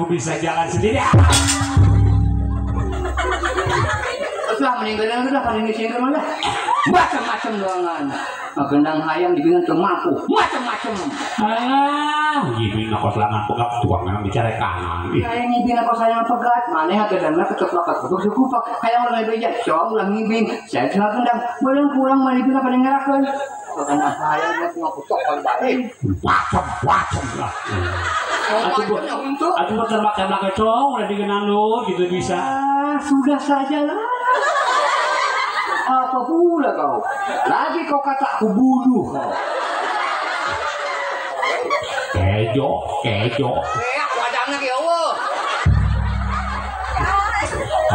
Aku bisa jalan sendiri.
Sudah meninggal sudah paling disingkir mana? Macam-macam doangan. Gendang hayam dibilang termampu, macam-macam.
Ah, ngibing aku selangan pegat tuang memang bicara kanan.
Kayak ngibing aku sayang pegat, mana gendangnya kecoplok kecoplok sukupak. Kayak orang beja, cong ulah ngibing. Saya cuma gendang, belum kurang mana ngibing apa ngerakeun. Gendang hayam aku sok baik.
Macam-macam lah. Aku terbak-terbak cong udah digenang lu gitu bisa.
Ah, sudah sajalah. Apa pula kau? Lagi kau kata aku bunuh kau.
Kejo, kejo.
Wadangnya ke Allah.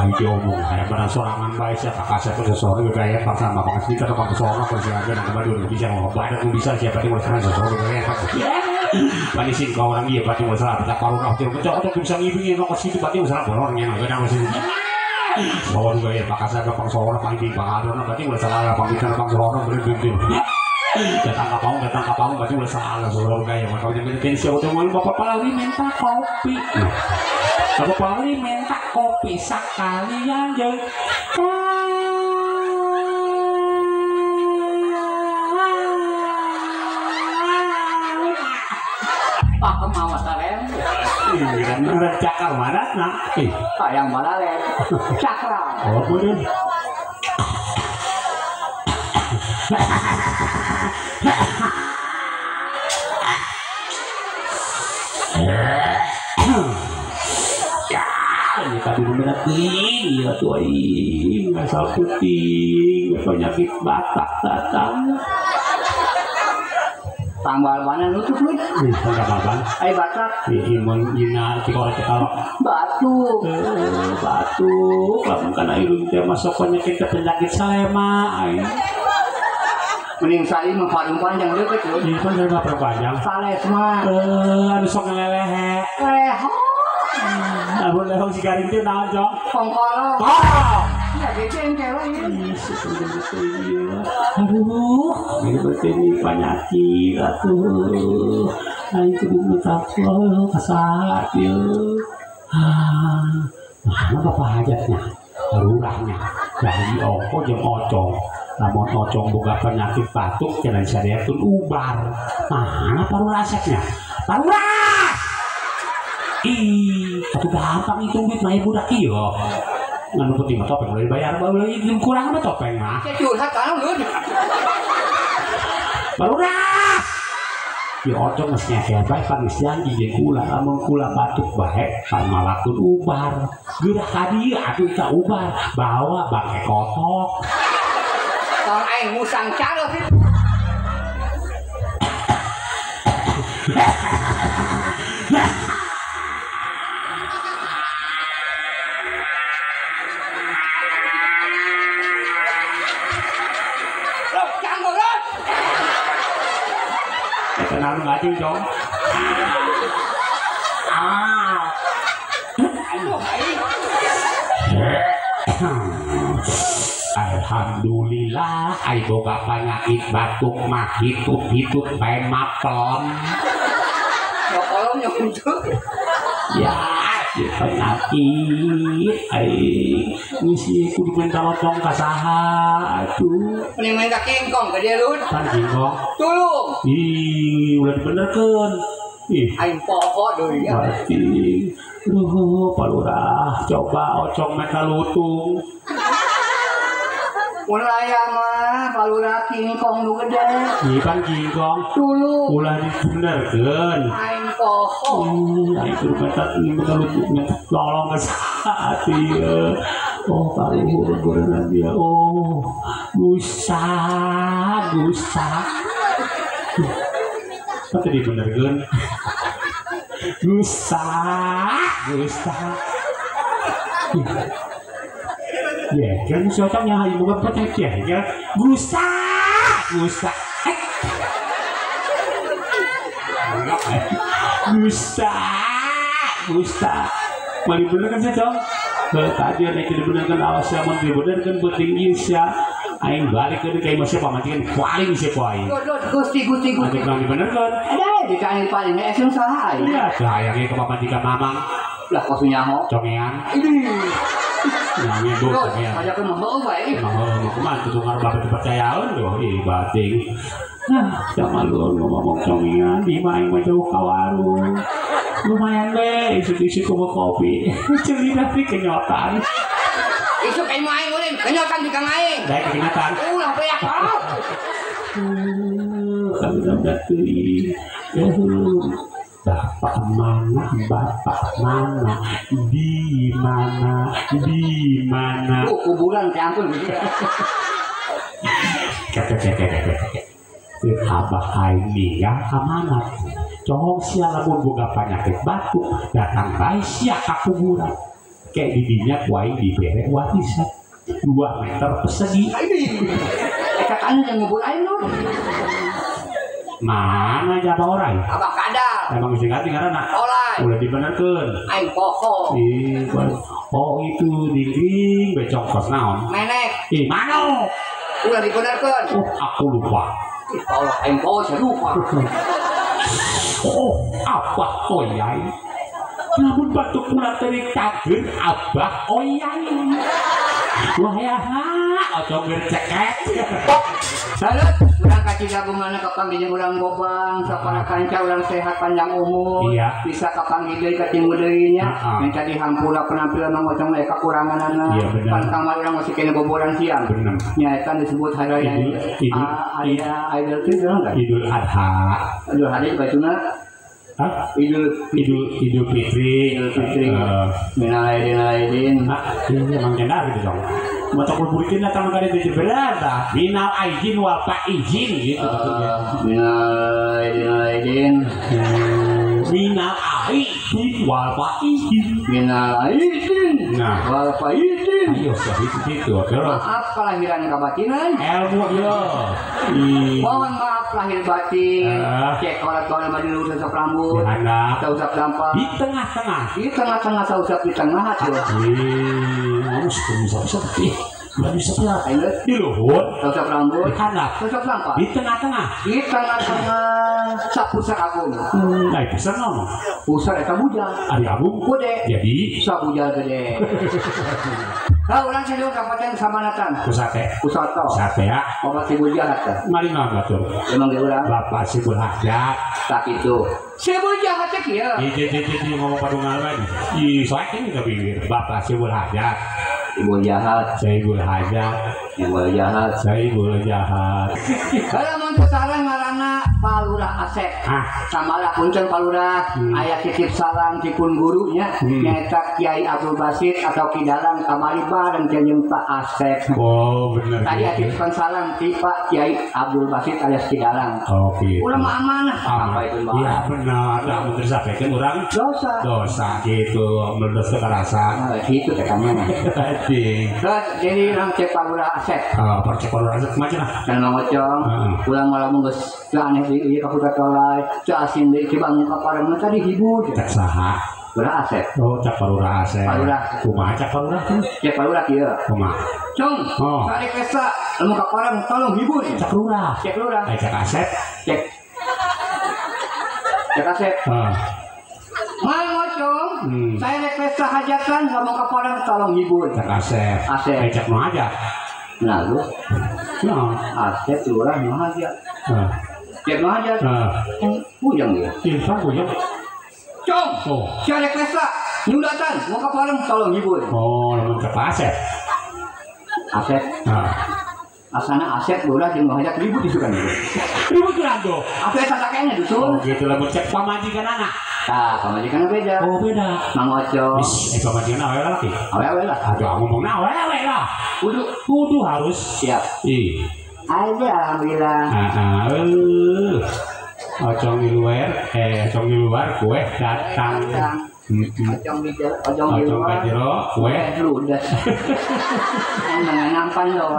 Ayo diomong, kayak barang sorangan baik siapa kasih pun seseorang gaya paksa sama bang sedikit atau bang seorang kalau siapa yang kembali udah bisa ngomong badan bisa siapa yang mau seseorang gaya paksa. Panisin kau orang dia berarti mau salah kita parurah terus bisa ngibingin kok situ berarti mau salah borongnya nggak ada sih. Bawa juga ya, bakal saya bang seorang panggil bang Adona berarti udah salah bang Bintang bang seorang berhenti. Datang kapau berarti udah salah seorang gaya. Makanya jangan tensi aku mau bapak Palari minta kopi. Bapak Palari minta kopi sekalian jeung.
Pak mau sarem.
Iya, cakar mana nak?
Sayang mana le? Cakra.
Oh, boleh. Ya, ini tadi bener iya tuh aing asal putih, penyakit batak datang.
Tambal mana nutup lu?
Tambal ban.
Ai batak.
Ih, mun dina tikorek ketawa.
Batuk.
Batuk. Lamun kana irung teh masuk penyakit penyakit salema aing.
Mending salim mah paling panjang deukeut lu.
Ieu kan sarua panjang.
Sales mah.
Anu sok ngelelehe.
Leho.
Lamun leho si garing teh naon, Jong?
Kongkolo.
Oh.
Ya gede engke we.
Aduh, ini berarti ini penyakit atuh. Aing kudu minta tolong ka saha ieu. Ah, mana bapak hajatnya? Lurahnya. Dari ongko jeung ocong. Lamun ocong boga penyakit batuk cenah disadiakeun ubar. Mana paruraseknya? Parurah! Ih, atuh gampang hitung duit mah budak ieu. Nganu putih mah topeng udah dibayar baru lagi kurang mah topeng mah.
Curhat kan lu.
Barurah. Ya ocong geus nyakean bae pangis janji jeung kula lamun kula batuk bae pangmalakun ubar. Geurah ka dieu atuh ka ubar bawa bangke kotok.
Tong aing musang calo sih.
Kenal ngajeng dong. Ah. Alhamdulillah, ai boga penyakit batuk mah hitut-hitut bae mapelem.
Mapelem nyontuk.
Ya, penyakit ai ngisi kudu minta lotong ka saha atuh.
Mending main ka kingkong ka dia lun.
Kan kingkong.
Tulung.
Ih, ulah dibenerkeun. Ih,
aing pokok deui ya.
Berarti, aduh, palurah, coba ocong meta lutung.
Mun aya mah palurah kingkong nu gede.
Ih, kan kingkong.
Tulung.
Ulah dibenerkeun.
Aing poho.
Aing kudu minta lutung, minta tolong ka saha atuh ieu. Oh, kaluhur gorengan dia. Oh, gusah, gusah. Tapi dibenerkeun. Gusah, gusah. Ya, kan si otongnya hayu boga petek ya, ya. Gusah, gusah. Gusah, gusah. Mau dibenerkeun sih, Cong? Tadi ada yang dibenerkeun awas ya, mau dibenerkeun penting ieu sia. Aing balik ke kayak masih pamajikan paling sih poe.
Gusti gusti gusti.
Ada yang dibenerkeun.
Ada di kain paling esung salah aing.
Iya, sayangnya ke pamajikan mamang.
Lah kos nyaho.
Congean.
Ini.
Nyanyi bu, congean.
Ajakeun mah heueuh bae.
Mah heueuh kumaha tuh ngarep dipercayaeun tuh. Ih bating. Nah, jangan lu ngomong congean di mah aing mah jauh ka warung. Lumayan deh, isuk-isuk kumaha kopi. Celina sih kenyotan.
Isuk aing mah aing ulin, kenyotan di kang aing.
Daek kenyotan.
Ulah beak.
Bapak mana, bapak mana, di mana, di mana?
Oh, kuburan kayak ampun gitu.
Kek. Abah aing ninggal ka mana? Cohong sia lamun boga panyakit batuk, datang bae sia ka kuburan. Kayak didinya ku aing dibere warisan 2 meter persegi.
Kakaknya yang ngubur aing lu.
Mana jaba orai?
Abah kadal.
Emang sing ganti ngaranna?
Olai.
Ulah dibenerkeun.
Aing poho.
Ih, oh itu dingding becong kos naon?
Menek.
Ih, manuk.
Ulah dibenerkeun.
Oh, aku lupa.
Ih, Allah aing poho saya lupa.
Oh, abah oyai. Lamun batuk kula teh kageun abah oyai. Wah ya, ojo gerceket.
Salut, urang kacida gumana kapanggih jeung urang gobang, sapara kanca urang sehat panjang umur,
iya.
Bisa kapanggih deui katimu deui nya.
Minta
dihampura penampilan Mang Ocong aya kakuranganana.
Iya, bener.
Pan kamari urang masih kena boboran siang.
Bener.
Nya eta disebut hari raya Idul Fitri kan?
Idul Adha.
Idul Adha bacuna.
Hah?
Idul
Fitri.
Idul Fitri. Minal aidin aidin.
Nah, ini emang jendar gitu dong. Mau cokul burikin datang ke itu berat dah. Minal aidin wal faizin gitu maksudnya.
Minal aidin aidin.
Minal aidin wal faizin.
Minal aidin.
Nah,
wal faizin.
Ayo gitu.
Maaf kelahiran kebatinan.
Ilmu yo.
Mohon maaf lahir batin. Cek kolot-kolot maju lurus usap rambut. Sausap dampak.
Di tengah-tengah.
Di tengah-tengah sausap di tengah tuh.
Harus usap-usap. Udah bisa ya. Di luhur.
Sausap rambut.
Di handap.
Sausap dampak.
Di tengah-tengah.
Di tengah-tengah. Sapusar agung.
Nah, pusar naon?
Pusar eta bujal.
Ari agung.
Gede.
Jadi
sabujal gede. Nah, urang cenderung kabupaten Samanatan.
Pusate.
Pusato.
Pusate ya.
Bapak Sibul Jahat.
Mari mah batur.
Emang ge urang.
Bapak Sibul Hajat.
Tak itu. Sibul Jahat teh kieu.
Ih, ngomong padungan wae. Ih, soek ini ka bibir. Bapak Sibul Hajat.
Sibul Jahat.
Sibul Hajat.
Sibul Jahat.
Sibul Jahat.
Kalau mun teu salah ngaranna Palurah Asep. Samalah punten Palurah, aya titip salam ti pun gurunya nyaeta Kiai Abdul Basit atau Ki Dalang kamari bareng jeung Pak Asep.
Oh, bener.
Tadi titipan salam ti Pak Kiai Abdul Basit alias Ki Dalang.
Oke.
Urang mah amanah. Apa itu, Pak?
Iya, benar. Nah, mun disampaikan urang
dosa.
Dosa gitu, meledos kerasa.
Nah, gitu teh kamu. Terus jadi urang cek Palurah Asep.
Cek Palurah Asep kumaha cenah?
Kan Mang Ocong, ulang malam geus teu aneh deui ieu ka Putra Tolai, teu asin deui coba muka pareng tadi hibur.
Cek saha?
Palurah Asep.
Oh, cek Palurah Asep.
Palurah.
Kumaha cek Palurah?
Cek Palurah kieu.
Kumaha?
Cung, sare kesa lamun ka pareng tolong hibur.
Cek lurah.
Cek lurah.
Cek Asep.
Cek. Cek Asep.
Heeh.
Mang Ocong, saya rek pesta hajatan lamun ka pareng tolong hibur.
Cek Asep.
Asep.
Cek nu aja.
Nah, lu.
Nah,
Asep lurah nu aja.
Heeh.
Cek nu aja.
Heeh.
Puyeng dia.
Ih, puyeng.
Cung,
oh.
Saya rek pesta nyundatan, mau ka pareng tolong hibur.
Oh, lamun cek Asep.
Asep.
Heeh.
Asana Asep lurah jeung hajat ribut disukan itu.
Ribut urang tuh.
Atuh eta sakene dusun.
Oh, gitu lamun cek pamajikan anak.
Tah, pamajikan beda.
Oh, beda.
Mang Ocong.
Is, pamajikan awewe laki.
Awewe lah.
Aduh, ngomongna awewe lah.
Kudu
kudu harus
siap.
Ih.
Aja alhamdulillah.
Heeh. Ocong di luar, ocong di luar kue datang.
Ocong di ocong di luar,
kue
ludes. Emang nampan loh.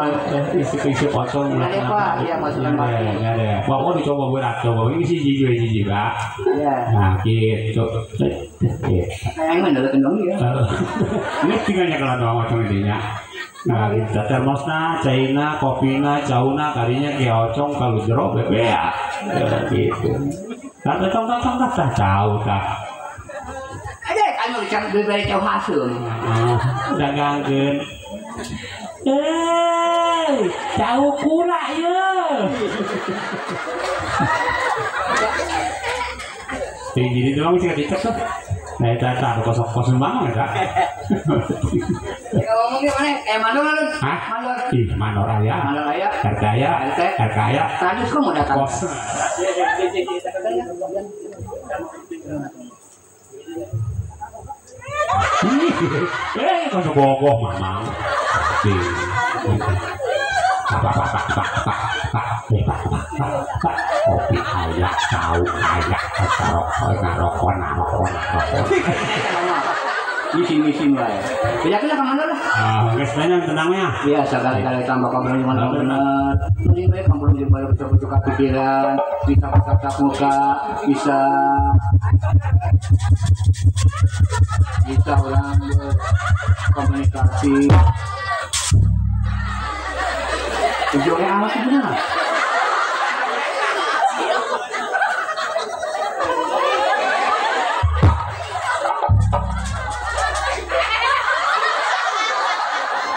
Isi-isi ocong.
Ada Pak, iya masukan Pak.
Ada. Wah, kok dicoba berat, coba ini sih jiji Pak.
Iya.
Nah, gitu.
Kayak mana ada kendong ya?
Ini tinggalnya kalau doang ocong intinya. Nah, kita termosna, caina, kopina, cauna, karinya ki ocong kalau jero bebea. Ya gitu. Tong tong tong tah cau tah.
Ada kan Aing mah bisa diberi cau haseum.
Dagangkeun. Eh, cau kula ieu. Jadi itu mah bisa dicek tuh. Nah, eta eta kosong-kosong banget eta.
Ya ngomongnya mana? Mandor lu.
Hah?
Mandor.
Ih, mandor aya.
Mandor aya.
RT aya. RK aya.
Tadi kok mau datang.
Kos. Eh, kosong bogoh mamang. Ih. Pak pak pak pak pak pak pak pak pak kopi ayak cau ayak rokok narokon narokon narokon.
Ngisi-ngisi wae. Bejakeun ka mana lah?
Ah, geus nanya tenangnya.
Biasa kali-kali tambah ngobrol mana bener. Mending bae ngobrol jeung bae bisa buka pikiran, bisa tatap muka, bisa orang berkomunikasi. Tujuannya amat benar.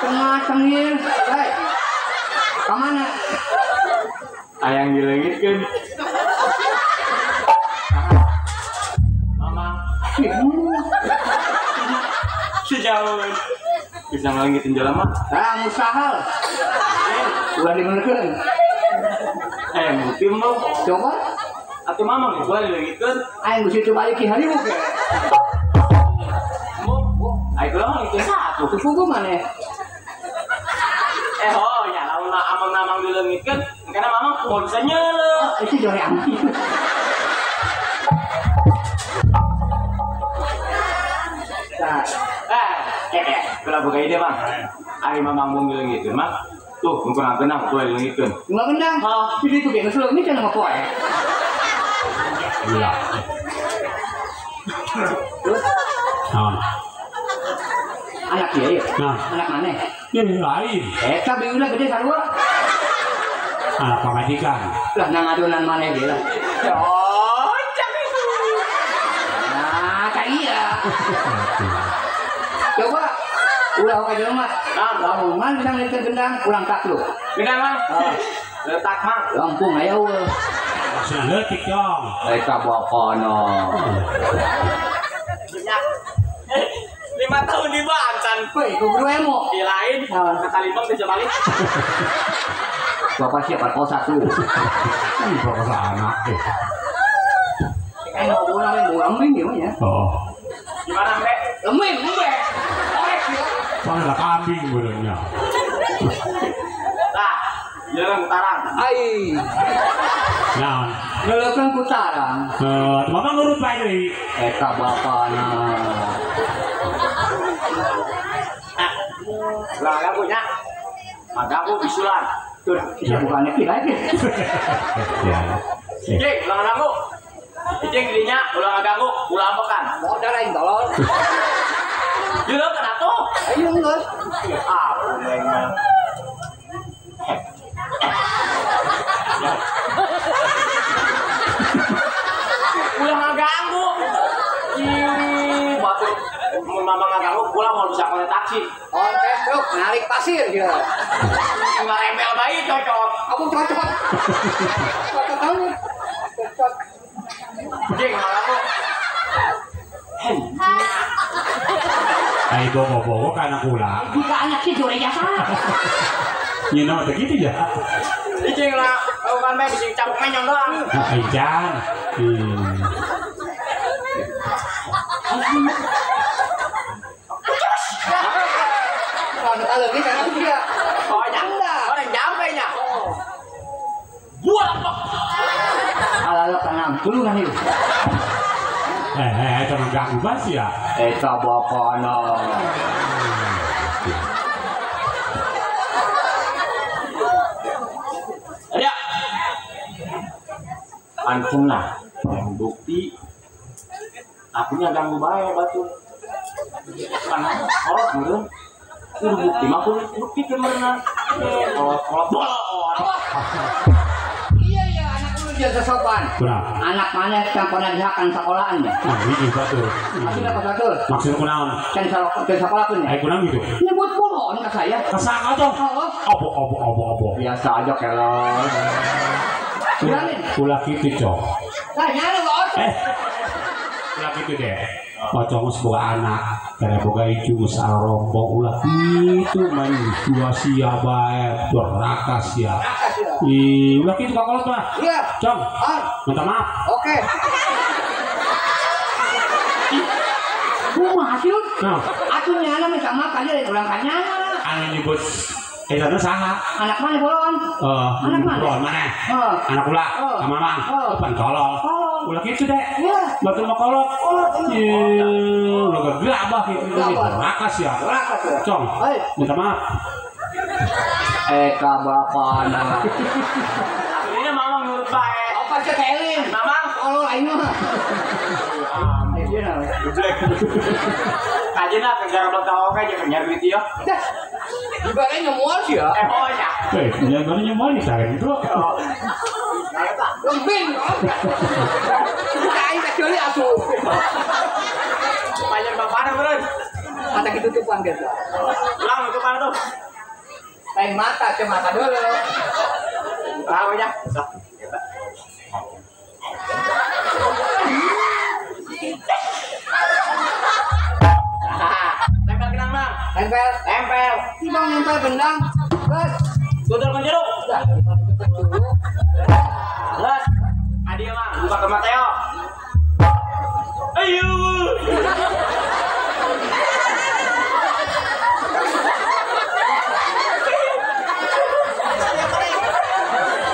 Tengah tengir, hei, kemana?
Ayang dilengitkeun. Mama. Sejauh bisa ngelengitin jalan mah?
Ah, mustahil. Ulah dibenerkeun.
Bukti mau.
Coba.
Atuh mama ulah dilengitkeun.
Aing geus coba ieu ki harimu ke.
Aing kula mah ngitkeun satu.
Kufugu maneh.
Oh ya lamun amang mamang dileungitkeun, karena mamang mau bisa nyeleuh.
Itu jore amang.
Nah, kula boga ide, Bang. Ari mamang mau dileungitkeun mah. Tuh, kurang genang kula dileungitkeun.
Kurang genang?
Heeh.
Jadi itu ge geus leungit cenah mah poe.
Gila.
Terus?
Naon?
Anak ieu ya?
Nah.
Anak maneh?
Ya lain.
Eta biuna gede sarua.
Anak pamajikan.
Lah nang adonan maneh ge lah.
Cocok itu.
Nah, ka iya. Coba ulah ka jelema.
Nah,
lamun man bisa ngeukeun gendang urang takluk.
Gendang mah?
Heeh.
Letak mah.
Lampung aya eueuh.
Maksudna leutik dong.
Eta bapana.
5 tahun di Banten.
Woi, kudu emo.
Di lain, ke Kalimbang bisa balik.
Bapak siapa kos satu.
Bapak anak.
Ngobrol mau lembing ya, ya.
Oh.
Gimana, Mbak?
Lembing, Mbak. Orek ya.
Mana kambing benernya.
Nah, jalan kutarang.
Ai.
Naon?
Ngeleukeun kutarang.
Mama ngurut bae deui.
Eta bapana.
Lah, ganggunya. Maka aku bisulan.
Tuh, bisa bukannya kira lagi.
Ya.
Cing, ulah ganggu. Cing dirinya ulah ganggu, ulah ambekan.
Mau darah tolol.
Yeuh kenapa tuh?
Ayo geus.
Ah, boleh mah. Ulah ngaganggu. Ih, batu mun mama ngaganggu, pulang mau bisa kena taksi.
Oke, truk narik pasir gitu.
Ngarembel bayi cocok.
Aku cocok. Cocok kamu. Cocok.
Jeng, ngaganggu.
Ai bogo-bogo kana kula.
Jika anak si jore jasa.
Nyina teh kitu ya.
Icing lah, kan bae bisi cabuk menyong doang.
Ah, ican.
Kalau lagi kan dia.
Oh, janda. Orang jampe nya. Buah kok.
Ala-ala tanam tulungan ieu.
Eta mah ganggu bas ya.
Eta bapana.
Ya. Antum lah yang bukti akunya ganggu bae batu. Kan kolot meureun. Kudu bukti mah kudu bukti meureun. Kolot kolot bolot.
Iya iya anak lu jeung sopan.
Kunaon?
Anak mana campurna dihakan sekolahan ya?
Nah, hiji batur.
Maksudna apa batur?
Maksudna kunaon?
Can sekolahkeun ya?
Ai kunaon gitu?
Nyebut kulon ka saya.
Ka saha tuh? Opo.
Biasa aja kelon.
Ulah kitu, Cok.
Lah nyala kok.
Ulah kitu deh. Pocong geus boga anak, kada boga incu geus arompong ulah kitu main dua sia bae, doraka sia. Ih, ulah kitu ka kolot mah.
Iya.
Cong. Minta maaf.
Oke. Kumaha sih?
Nah,
atuh nyana minta maaf aja dari urang ka nyana.
Anu nyebut eta teh saha?
Anak mana bolon? Anak mana?
Bolon mana? Anak ulah, sama mamang. Pan kolol. Ulah kitu deh. Batur mah kolot. Ieu, ulah gerabah kitu doraka sia. Cong. Minta maaf.
Ka bapana.
Ini mamang nurut bae.
Apa sih keling?
Mamang
kolol aing mah.
Geblek. Kajena ke garabak tahu aja ke nyari duit ya.
Dah. Ibaratnya nyemual sih ya.
Oh ya.
Ibaratnya nyemual nih saya itu.
Lembing. Kita aing kecuali atuh.
Panjang bapana beureun.
Mata ditutupan gitu.
Ulang tutupan tuh.
Lain mata, cuma mata dulu.
Tahu aja. Tempel kenang, Bang.
Tempel,
tempel.
Si Bang nempel benang. Terus
tutur menjeruk.
Udah, menjeruk.
Terus hadiah, Bang, buka ke Mateo. Ayo.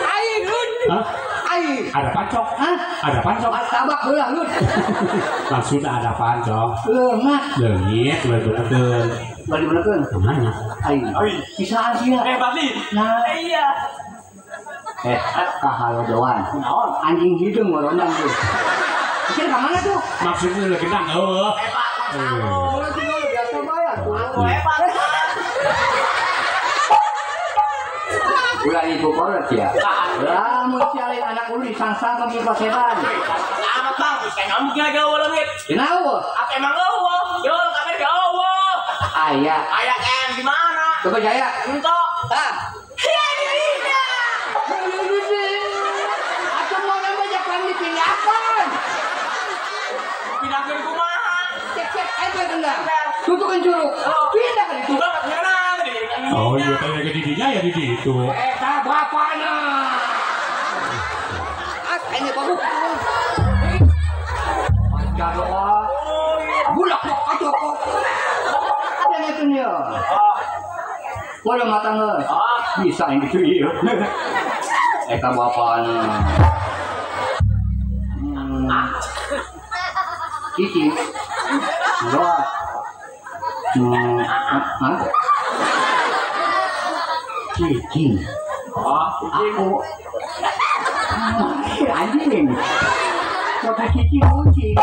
Aing, Lun.
Hah?
Aing.
Ada pancok.
Hah?
Ada pancok.
Martabak heula, Lun.
Maksudna ada pancok.
Leungah.
Leungit bari benerkeun.
Bari benerkeun.
Kemana?
Aing. Bisaan sia.
Bali.
Nah,
iya.
Kahalodoan.
Naon?
Anjing hidung ngorondang tuh. Kecil ke mana tuh?
Maksudnya lagi nang eueuh.
Hebat.
Biasa bae atuh.
Hebat.
Ulah ibu kolot ya. Lah mun sia lain anak ulu disangsang ke paseban.
Amat Bang, saya ngamuk lagi eueuh leungit.
Kenapa?
Apa emang eueuh? Yo, kabar ge eueuh.
Aya.
Aya kan di mana?
Coba jaya.
Entok.
Tah. Atuh mau nambah japan dipindahkan.
Pindahkeun kumaha?
Cek-cek aja tendang. Tutukan curug. Pindah ke ditu.
Oh iya, tadi ke didinya ya di ditu.
Eta bapana. As ini bagus. Baca doa. Bulak atuh kok. Ada ngeukeun ya. Bodoh mata nge. Bisa yang gitu iya. Eta bapana. Cici. Doa. Hah? Cicing. Aku anjing. Kata cicing kucing.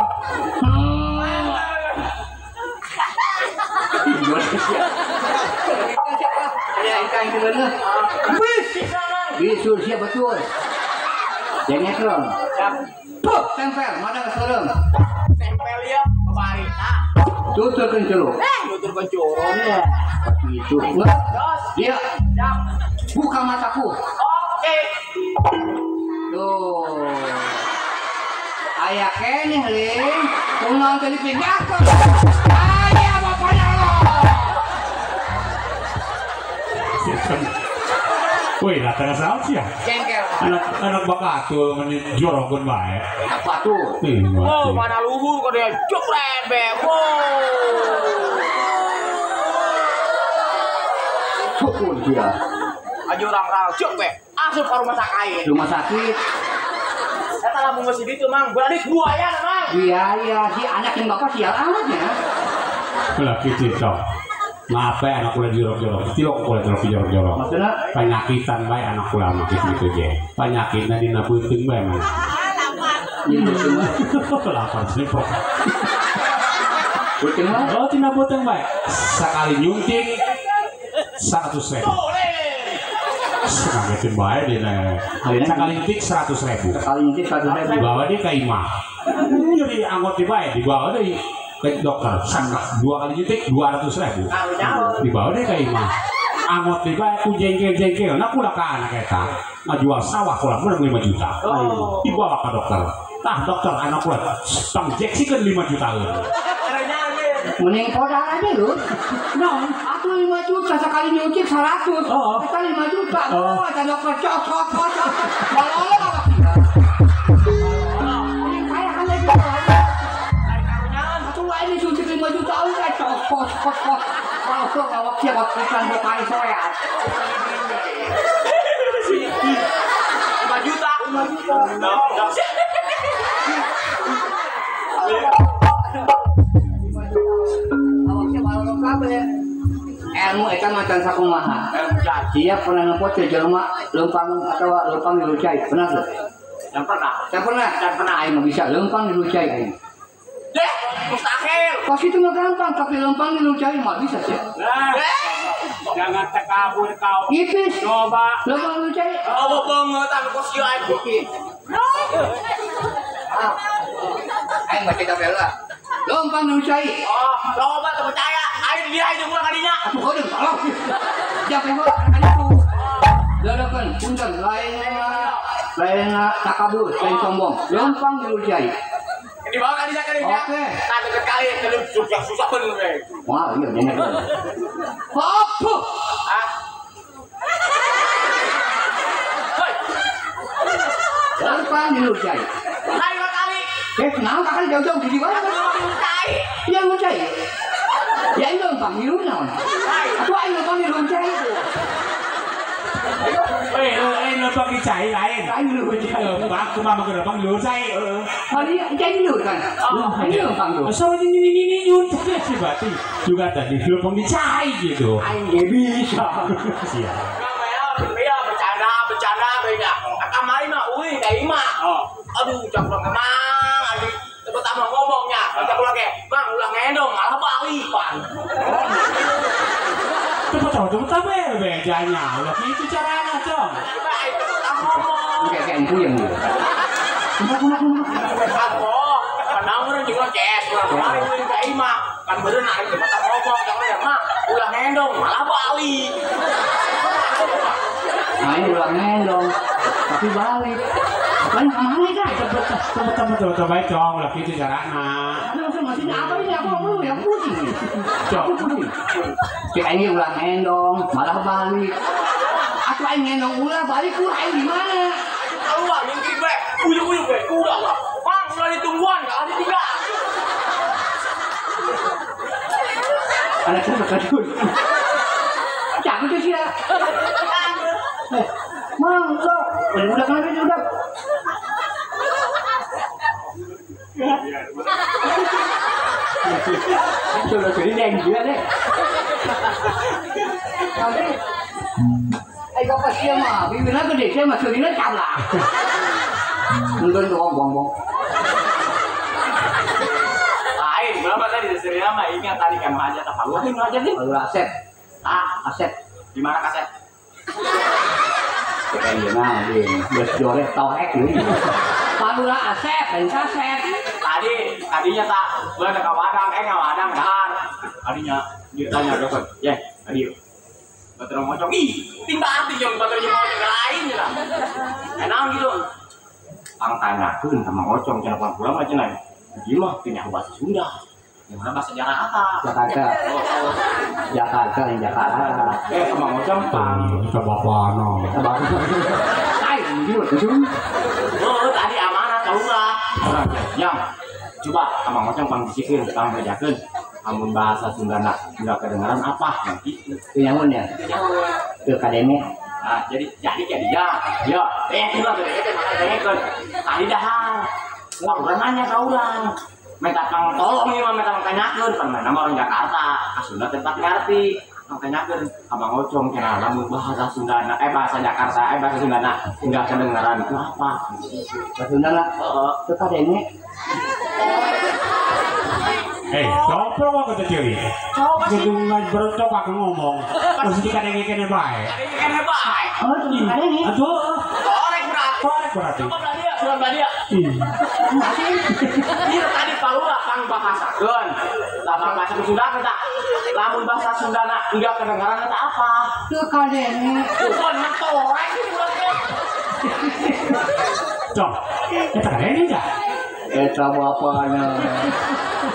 Bisul siap betul. Jangan kerong. Puh, tempel, mana keserem.
Tempel ya, kebari.
Tutur kencuruk.
Tutur kencuruk.
Itu. Iya. Buka mataku.
Oke.
Tuh. Ayah keneh, Ling. Kunaon teh dipindahkeun. Ayah bapaknya lo.
Wih, rata salah sih ya.
Jengkel.
Anak bakatul menjorokeun bae.
Anak batu.
Oh, mana luhur kok dia jepret be. Wow.
Syukur dia.
Aja orang-orang cuk be. Asup ke rumah sakit.
Rumah sakit.
Eta lamun geus ditu Mang, berarti buaya Mang.
Iya, iya, si anak yang bapak sial amatnya.
Lah kitu cok. Maaf ya anak kula jorok-jorok. Tilok kula jorok-jorok.
Maksudna
penyakitan bae anak kula mah kitu ge. Penyakitna dina beuteung bae mah. Lapar sih pok.
Beuteung mah?
Oh, tina beuteung bae. Sakali nyuntik 100.000. Ngagetin bae dina. Sakali nyuntik 100.000.
Sekali nyuntik 100.000.
Dibawa deui ka imah. Jadi anggot di bae dibawa deui ke dokter. Dua kali nyuntik 200.000. Dibawa deui ka imah. Anggot di bae ku jengkel-jengkel. Nah kula ka anak eta. Ngajual sawah kula menang 5 juta. Dibawa ka dokter. Tah dokter anak kula pangjeksikeun 5 juta.
Mending podal aja lu. No, aku 5 juta sekali nyuntik 100. Oh. Kita 5 juta. Oh, ada dokter cok cok cok. Balolong apa sih? Mending kaya kan lagi. Satu lain disuntik 5 juta udah cok cok cok cok. Langsung awak siap iklan bukai soya.
5 juta. 5 juta.
Ilmu eta macan sakumaha. Dia pernah ngepot ke jelema leumpang atawa leumpang dilucai. Pernah tuh?
Yang pernah.
Yang pernah.
Yang pernah
aing mah bisa leumpang dilucai aing.
Deh, mustahil.
Pas itu mah gampang, tapi leumpang dilucai mah bisa sih.
Nah, jangan terkabur kau.
Ipis.
Coba.
Leumpang dilucai.
Oh, banget anu kos ieu aing.
Ah. Aing mah cek lah. Leumpang dilucai.
Oh, coba teu percaya. Aing dia aing urang kadinya.
Atuh keudeung tolong. Jangan heula kaditu. Leulekeun punten lain lain takabur, lain sombong. Leumpang dilucai.
Dibawa kadinya kadinya.
Oke.
Tah deket kali susah susah bener we.
Wah, iya bener. Apa?
Ah. Hoi.
Leumpang dilucai.
Ayo kali.
Kenapa kali jauh-jauh di mana?
Dilucai.
Iya lucai. Ya ini leumpang hirup naon. Atuh aing leumpang dilucai itu.
Leumpang dicai lain.
Aing dilucai.
Leumpang kumaha mah leumpang dilucai.
Heeh. Hari cai dilur kan? Ini leumpang tuh.
So ini nyuntik sih berarti juga tadi leumpang dicai gitu.
Aing ge bisa.
Siap.
Bercanda bercanda beda. Kamari mah euy ka imah. Aduh, cak urang emang aduh pertama ngomongnya, cak urang ge, "Bang, ulah ngendong, malah balik, Pan."
Cepet bejanya. Ulah kitu carana, Cong.
Ngomong.
Kayak puyeng gitu.
Oh, panang urang jeung urang CS, urang kamari euy ka imah. Kan beureuh aing teh ngomong, cak urang mah ulah ngendong, malah balik.
Main ulah ngendong, tapi balik. Kan kemana kan?
Cepet baik Cong, ulah kitu carana.
Aduh, maksudnya apa ini? Aku ngomong ya pusing. Aku pusing. Cek aing ulah ngendong, malah balik. Atuh aing ngendong ulah balik ulah aing di mana?
Keluar nyingkir bae, uyuk-uyuk bae, udah lah. Bang, ulah ditungguan, enggak ada tinggal.
Anak saya kadun. Cak itu sih ya. Mang, sok. Udah kenapa ini udah? Sudah sini yang dia deh. Bapak sia mah, bibirna gede sia mah seurina cablak. Mungkin tuh bong-bong.
Lain, berapa tadi seurina mah ingat tadi kan aja tak palu aja sih.
Palu Asep.
Ah,
Asep.
Di mana kaset?
Kayak gimana sih? Geus joreh tohek deui. Palura Asep dan kaset.
Tadi, tadinya tak gua ada kawadang, ngawadang dahar. Tadinya ditanya dokter, "Ya, tadi baterai ngocok." Ih, timba arti yang baterai ngocok lain lah. Enak gitu. Ang tanyakeun sama ngocong cenah pulang mah cenah. Ieu mah teu nyaho bahasa Sunda. Yang mana bahasa Jakarta.
Jakarta.
Oh.
Jakarta, yang Jakarta.
Sama ngocong pang.
Ke bapana.
Ai, jujur, jujur.
Oh, tadi amanah kalura. Yang coba sama ngocong pang disikeun, pang bejakeun. Amun bahasa Sunda nak enggak kedengaran apa nanti.
Teu nyamun ya? Teu kadenge.
Ah, jadi ya. Ya, itulah teh maka tadi dahar. Wah, urang nanya ka urang. Minta pang tolong ieu mah minta pang tanyakeun, pan mana orang Jakarta, ka Sunda tempat ngarti. Pang tanyakeun, Abang Ocong cenah lamun bahasa Sunda bahasa Jakarta, bahasa Sunda enggak kedengaran itu apa?
Bahasa Sunda lah.
Heeh.
Teu kadenge.
Coprok aku teh ceuli. Kudu ngabercok aku ngomong. Terus dikadengikeun bae.
Kadengikeun bae.
Oh, kadenge.
Aduh.
Torek berarti.
Torek berarti.
Coba belah dia, suran belah dia. Iya tadi palura kang bahasakeun. Lah bahasa Sunda eta. Lamun bahasa Sundana enggak kedengaran eta apa?
Teu kadenge.
Bukan torek bulan teh.
Cok. Eta kadenge enggak?
Eta bapana.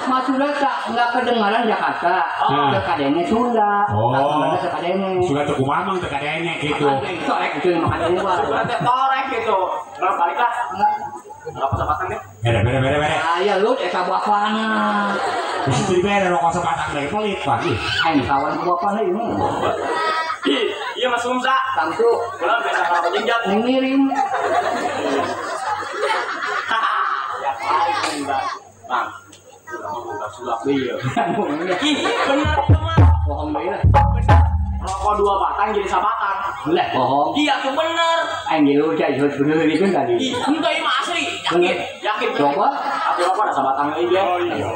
Maksudnya tak enggak kedengaran Jakarta. Teu kadenge Sunda.
Oh.
Teu kadenge.
Sunda teu kumaha mang teu kadenge gitu.
Torek itu makanya gua.
Sunda teh torek gitu. Kalau balik lah.
Enggak.
Enggak pasang deh.
Bere.
Aya lu eta bapana.
Wis dibere rokok sebatang deui pelit, Pak. Ih,
aing kawan ku bapana ieu.
Iya Mas Sumsa.
Tangtu.
Ulah biasa kalau jengjat
ning ngirim.
Ya paling Bang. Bang. Buka sulap deui ya. Ih, bener mah.
Bohong deui lah.
Rokok 2 batang jadi sabatang.
Lah, bohong.
Iya tuh bener.
Aing ge udah harus bener itu tadi.
Ih, enggak ini mah asli. Yakin, yakin.
Coba.
Tapi rokok ada sabatang deui ge.
Oh iya.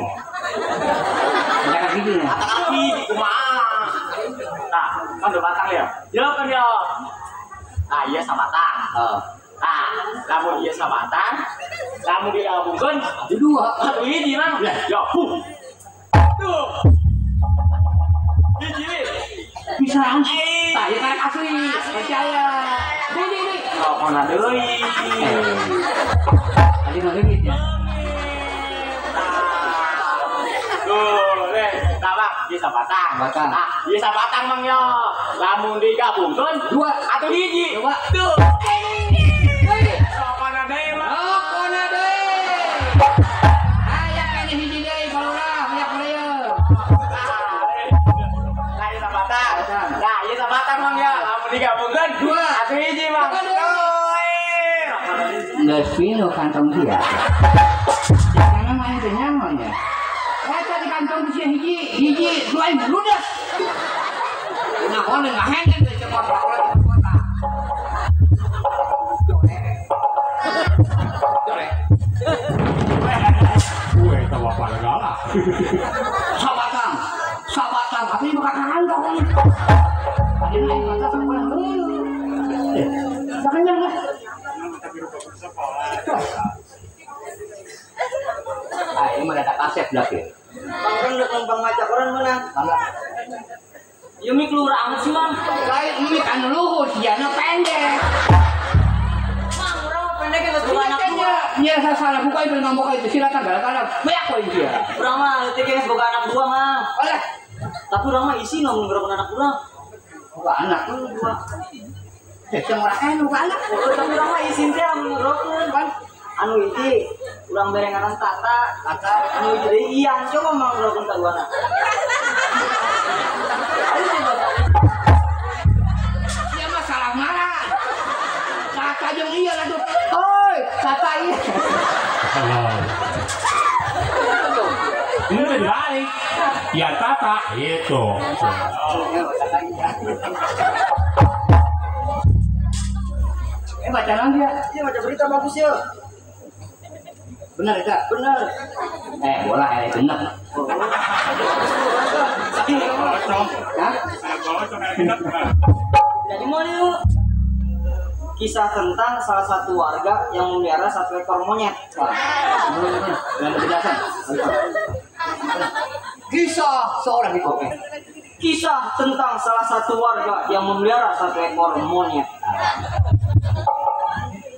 Ada kaki gini.
Ada kaki kumaha. Nah, kan 2 batang ya. Jawab kan ya. Nah, iya sabatang.
Heeh.
Nah, lamun ieu sabatang, lamun digabungkeun
jadi 2.
Atuh hiji mang. Ya, huh. Tuh. Hiji.
Bisa. Tah, ieu kan asli. Percaya. Hiji deui.
Rokona deui.
Tadi mah leungit ya.
Tuh, deh, tah Bang, ieu sabatang.
Batang.
Nah, ieu sabatang mang yo. Lamun digabungkeun
2
atuh hiji.
Coba.
Tuh. Rokona deui mah.
Rokona deui. Aya kene hiji deui palurah, aya kureun.
Nah, ieu sabatang. Nah, ieu sabatang mang ya. Lamun digabungkeun
2
atuh hiji mang.
Geus pinuh kantong sia. Jangan main teh nyaman ya. Eta di kantong sia hiji, hiji, dua ludes. Nah, kono ngahenden teh cekot kota. Jorek.
Gue eta bapak galak.
Sabatang. Sabatang, tapi buka kantong. Tadi naik mata sekolah dulu. Sakenyang lah. Ah, ini mah data kaset berarti.
Bang Ron udah numpang maca koran menang.
Bangga.
Ya mik lurah amat sih, Mang.
Lain mik anu luhur, siana pendek.
Mang, urang mah pendek geus boga anak dua.
Nya salah buka itu ngomong itu silakan galak-galak. Banyak kok dia.
Urang mah leutik geus boga anak dua, Mang.
Alah,
tapi urang mah isi nu ngerokeun anak urang.
Boga anak
dua.
Yang orang boga anak.
Tapi urang mah isin teh lamun ngerokeun, Bang. Anu hiji urang bere ngaran Tata, Tata anu hiji deui Ian, coba mang ngerokeun ka duana.
Sia mah salah marah. Tata jeung Ian atuh. Hoi, Tata Ian.
Ini udah dibalik. Ya Tata itu.
Baca lagi ya.
Iya, baca berita bagus ya.
Benar itu?
Benar.
Bola genep. Hah?
Jadi mau yuk. Kisah tentang salah satu warga yang memelihara satu ekor monyet.
Dengan penjelasan. Kisah seorang itu.
Kisah tentang salah satu warga yang memelihara satu ekor monyet.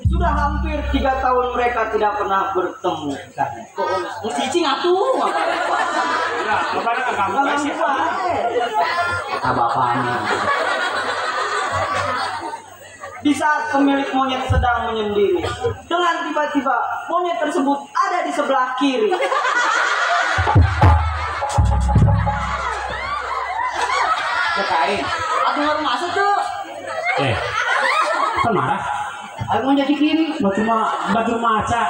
Sudah hampir 3 tahun mereka tidak pernah bertemu. Kok cicing atuh?
Kata bapaknya.
Di saat pemilik monyet sedang menyendiri, dengan tiba-tiba monyet tersebut ada di sebelah kiri.
Cekain.
Aku baru masuk tuh.
Kan marah.
Ayo mau jadi kiri.
Batu maca.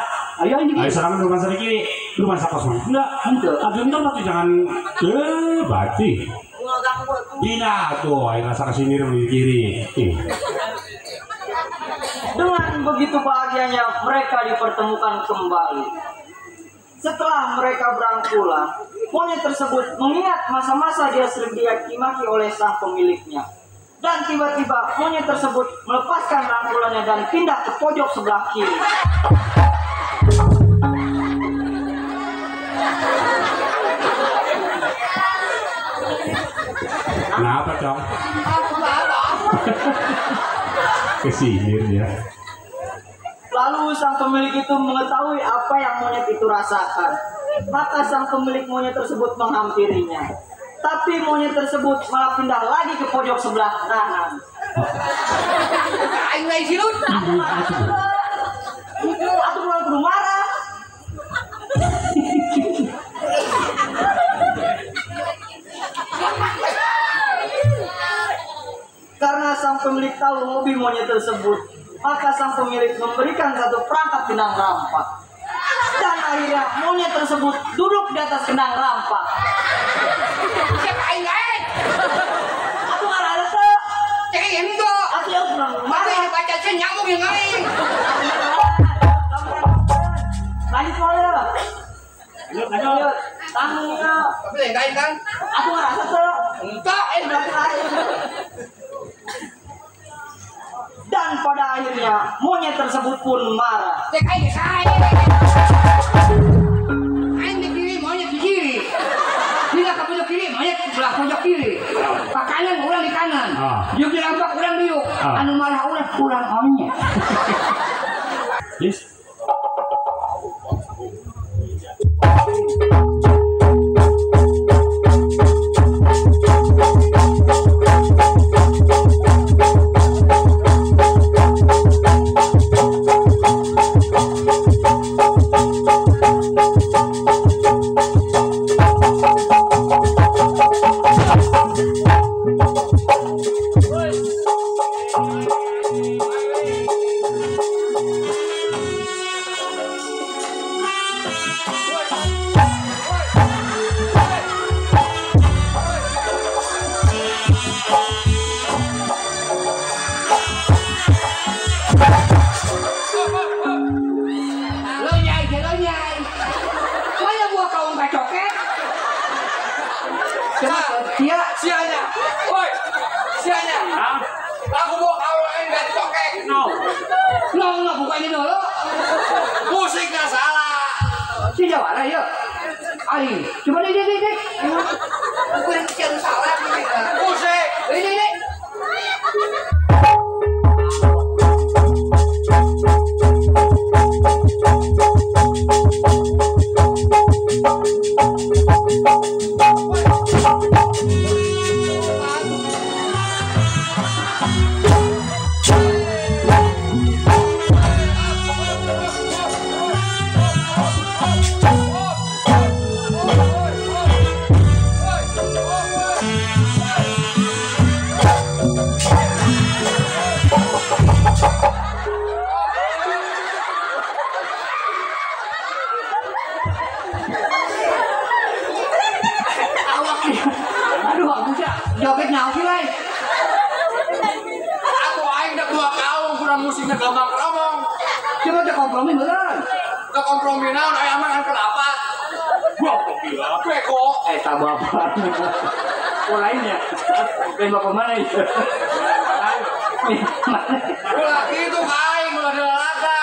Ayo ini.
Ayo serangan rumah sakit kiri. Rumah sakit kosong. Enggak. Aduh, entar batu jangan berarti. Tidak tuh, ayo rasa kesini di kiri.
Dengan begitu bahagianya mereka dipertemukan kembali. Setelah mereka berangkulan, Monyet tersebut mengingat masa-masa dia sering dimaki oleh sang pemiliknya. Dan tiba-tiba monyet tersebut melepaskan rangkulannya dan pindah ke pojok sebelah kiri.
Kenapa, Cong? Kesihir ya.
Lalu sang pemilik itu mengetahui apa yang monyet itu rasakan. Maka sang pemilik monyet tersebut menghampirinya. Tapi monyet tersebut malah pindah lagi ke pojok sebelah kanan.
Aing lain silut.
Aku malah kudu marah. Karena sang pemilik tahu hobi monyet tersebut, maka sang pemilik memberikan satu perangkat benang rampak. Dan akhirnya monyet tersebut duduk di atas benang rampak.
Siapa aing aing?
Aku nggak ada tuh.
Cek itu.
Aku yang kurang
marah. Aku baca nyamuk yang aing.
Lanjut mau. Lanjut. Tanggung ya.
Tapi lain aing kan?
Aku nggak rasa tuh.
Enggak,
berarti lain. Dan pada akhirnya monyet tersebut pun marah.
Cek aing, aing. Aing di kiri, monyet di kiri. Pindah ke pojok kiri, monyet belah pojok kiri. Ke kanan, orang di kanan. Diuk di lampak, orang diuk. Anu marah orang, kurang monyet.
Yes.
Coba deh, deh. Aku yang kecil salah.
Musik.
Deh. Joget nyawa sih lain.
Aku aing dah dua kaum kurang musiknya gampang keromong.
Coba cek kompromi beneran.
Ke kompromi naon aya aman kelapa. Gua gila. Beko.
Tabah apa? Oh lainnya. Lain bapak mana itu?
Ulah kitu ka aing ulah dilalaga.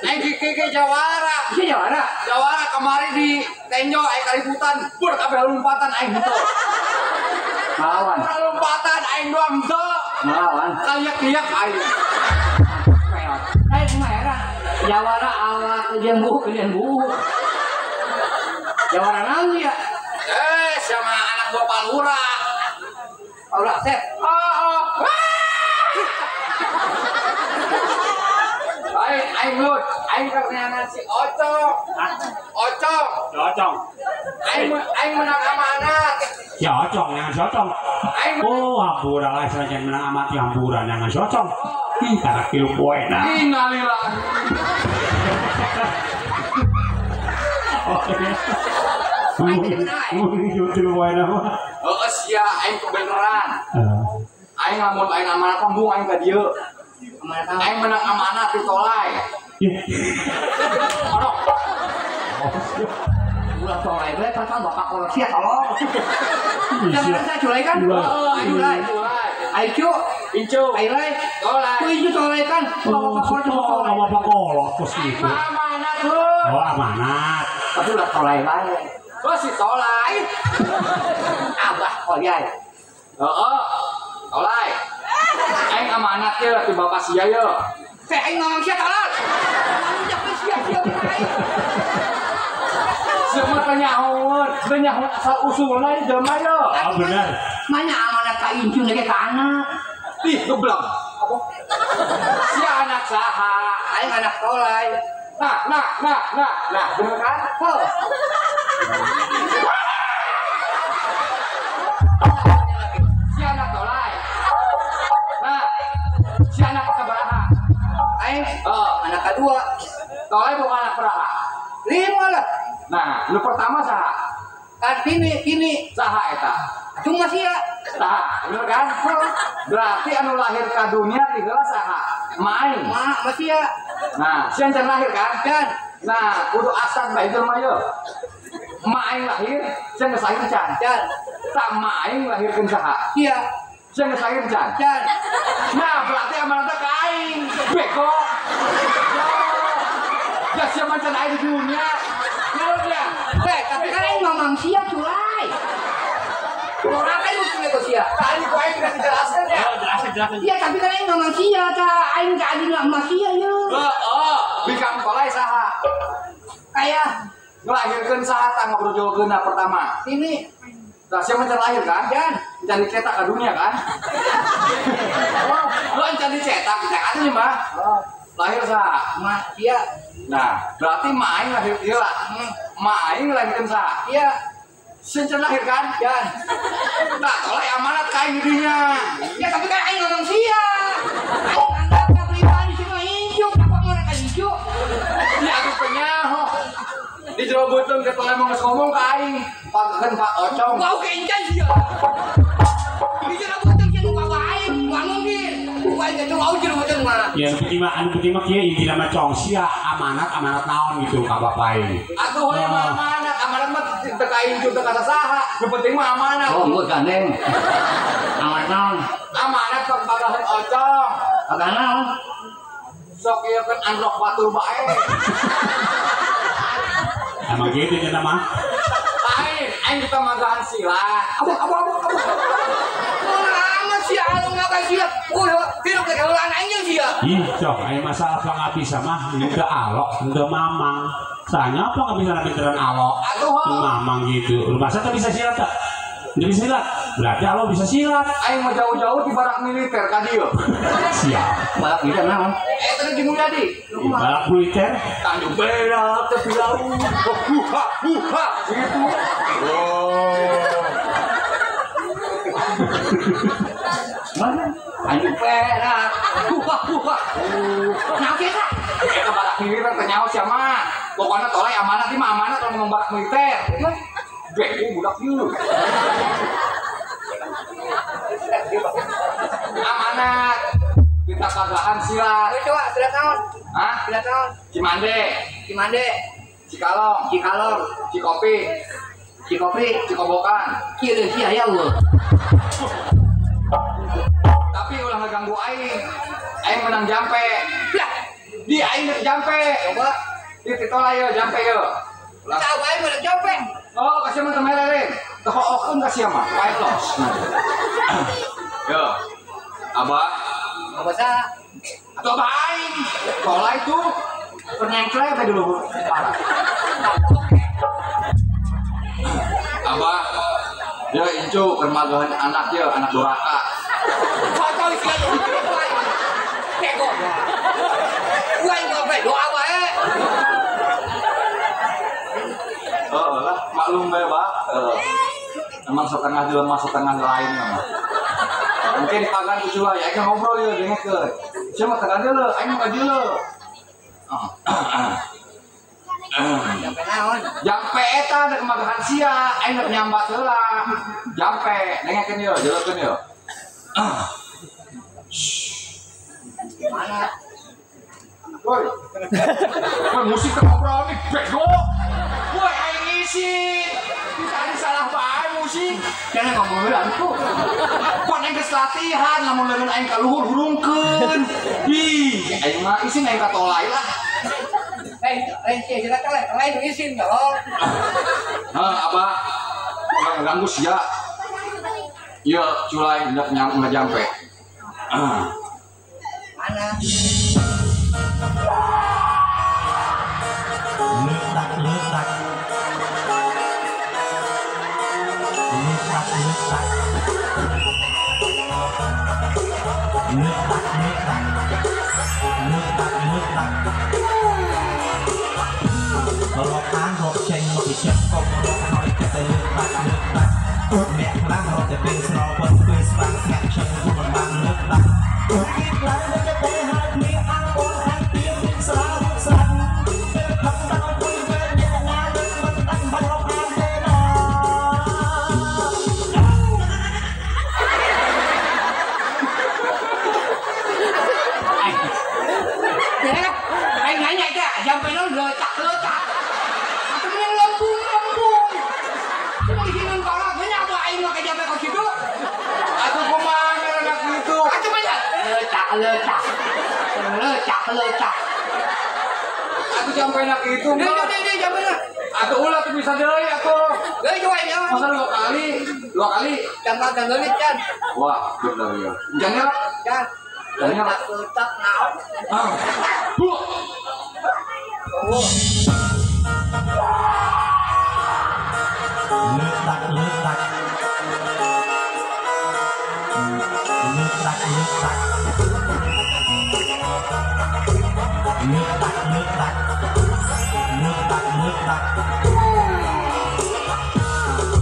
Aing di KK Jawara.
Si Jawara?
Jawara kemarin di Tenjo aing kaributan, bur kabeh lompatan aing henteu.
Ngelawan.
Lompatan aing doang henteu.
Ngelawan.
Kaliak-liak aing.
Aing mah heran. Jawara awak jeung buuk jeung buuk. Jawara naon ya?
Sama anak gua Pak Lurah.
Pak Lurah Asep.
Oh. Aing aing lut, aing karena si Ocong. Ocong.
Ocong.
Aing aing menang amanat.
Si Ocong, jangan si Ocong. Oh, hampura lah saja menang amat hampura jangan si Ocong. Karena tilu poe nah.
Innalillah.
Tilu poe nah.
Heeh sia aing kebeneran. Aing lamun aing amanat pembung aing ka dieu. Aing menang amanat ditolai. Orok.
Ulah tolai bae perasaan bapak kolot sia tolong. Jangan saya culai kan? Heeh, culai. Aicu,
Incu,
Ailai,
tolai.
Ku incu tolai kan? Bapak kolot
tolong, bapak kolot kos gitu.
Amanat lu.
Oh, amanat.
Tapi ulah tolai bae.
Oh, si tolai.
Abah koyai.
Heeh. Tolai. Aing amanat ye ti bapak sia ye.
Teh aing ngomong sia tolol. Nya sia sia aing.
Semua tanya nyahoun asal usulna ieu jelema ye.
Ah bener.
Mana amanat ka incu ge ka anak.
Ih, geblek. Apa? Sia anak saha?
Aing anak tolai.
Nah, bener kan?
Heuh.
Si anak tolai. Nah, si anak sabaraha?
Aing,
oh,
anak kedua.
Tolai bukan anak beraha?
5 lah.
Nah, lu pertama saha?
Kan ini
saha eta?
Cuma sia.
Saha, bener kan? Berarti anu lahir ka dunia ti heula saha? Main.
Ma sia.
Nah, sia can lahir kan?
Kan.
Nah, kudu asal bae jelema ye. Main lahir, sia geus lahir can.
Can.
Tak main lahirkeun saha?
Sia.
Sia geus lahir can.
Can.
Nah, berarti amanatna ka aing. Bego. Ya sia mah can aya di dunia. Nurut ya.
Heh, tapi kan aing mamang sia culai. Orang kan lucu nego sia.
Tadi ku aing geus dijelaskeun ya.
Oh, jelasin.
Iya, tapi kan aing mamang sia tah aing ka adina emak sia ye.
Heeh, bikang tolai saha?
Kaya
ngelahirkeun saha tah ngobrolkeunna pertama?
Ini.
Tah sia mah can lahir kan?
Can.
Can dicetak ka dunia kan? Oh, lu can dicetak, dicetak atuh mah.
Oh.
Lahir saha?
Mak sia.
Nah, berarti mak aing lahir ieu lah. Mak aing ngelahirkeun saha?
Iya.
Sia can lahir kan?
Can.
Nah, tolai amanat ka aing didinya.
Ya tapi kan aing ngomong sia. Aing anggap pribadi sia mah incu, apa ngomong ka incu?
Ya atuh penyaho. Di jero beuteung ke tolai mah geus ngomong ka aing, pangkeun Pak Ocong.
Bau ke encan sia. Di jero beuteung sia nu bawa aing, moal mungkin. Ku aing ge jero beuteung mah.
Ya nu penting mah kieu intina mah cong sia amanat amanat naon gitu ka bapak aing.
Atuh hoyong mah amanat, amanat mah teu ka incu teu ka saha. Nu penting mah amanat.
Oh, geus gandeng. Amanat naon?
Amanat pagahan Ocong.
Pagahan naon?
Sok ieu kan androk batur bae.
Emang gitu cenah mah.
Lain, aing kita magahan silat.
Abu. Amat sia anu ngakan sia. Oh, hirup lagi heulaan aing jeung sia.
Ih, cok, aya masalah pangabisa mah henteu alok, henteu mamang. Soalnya apa nggak bisa pinteran alok? Mamang gitu. Lu masa tak bisa silat tak? Nggak bisa silat. Berarti alok bisa silat.
Aing mau jauh-jauh di barak militer ka dieu.
Siap.
Barak militer naon?
Tadi di Mulyadi.
Barak militer.
Tanjung Perak tepi laut. Huha huha gitu. Oh.
Mana? Tanjung Perak. Huha huha. Nah, kita
ke barak militer teh nyaho sia mah. Pokoknya tolai amanat ieu mah amanat kalau ngomong barak militer. Bego budak ieu. Amanat kita kagahan silat.
Coba silat naon?
Hah?
Silat naon?
Cimande.
Cimande.
Cikalong.
Cikalong.
Cikopi.
Cikopi.
Cikobokan.
Kieu deui sia ya eueuh.
Tapi ulah ngeganggu aing. Aing menang jampe.
Lah,
di aing geus jampe.
Coba
di titola ye jampe ye.
Lah aing menang jampe.
Oh, kasih mah teu merere. Teu hookeun kasih mah. Pae los. Yo. Abah.
Abah saha?
Atuh abah aing. Tola itu pernyangsle teh dulu. Parah. Abah. Ya incu keur magahan anak ye, anak duraka.
Kacau sia bego. Uang bae doa bae.
Heeh lah, maklum bae, Pak. Emang setengah jelema setengah lain mah. Mungkin pagan ku cula ya, aing ngobrol ye dengekeun. Sia mah tengah deuleu, aing mah deuleu.
Jampe naon?
Jampe eta rek magahan sia, aing rek nyambat heula. Jampe, dengekeun ye, jelekeun ye.
Mana?
Woi. Woi musik teh ngobrol nih bego. Woi aing
Isin. Tadi salah bae musik. Jangan ngomong heula atuh. Pan aing geus latihan lamun leungeun aing ka luhur hurungkeun. Ih, aing mah isin aing ka tolai lah.
Lain lain isin tolol.
Hah, apa? Ganggu sia. Iya, culai nggak jampe.
Mana?
Letak, letak. Letak, letak. Letak, letak. Letak, letak. รถทางรถเชงรถเชงกงรถหอยจะเลือกตักเลือกตักแม่คลั่งรถจะเป็นสโนว์บนคุยสปังแข่งชนผู้มันบังเลือกตักคิดหลังมันจะเตะหายมีอ้างบนหายเตียงวิ่งสลาวิ่งสลันเป็นคำสั่งคุยเวรแย่งานมันตั้งบังรถทางเดนอ
ไอ้ไหนไหนแกยังไปนั่นเลยจักเลยจัก
Lecak,
lecak, lecak.
Aku sampai nak itu.
Deh, jampe lah.
Aku ulah tuh bisa deui aku.
Deui coba ya.
Masa dua kali.
Jangan deui can.
Wah, bener ya. Jangan
can.
Jangan
lecak naon.
Ah. Buh.
Oh.
Letak, letak. Letak, letak. Letak, letak. Letak, letak.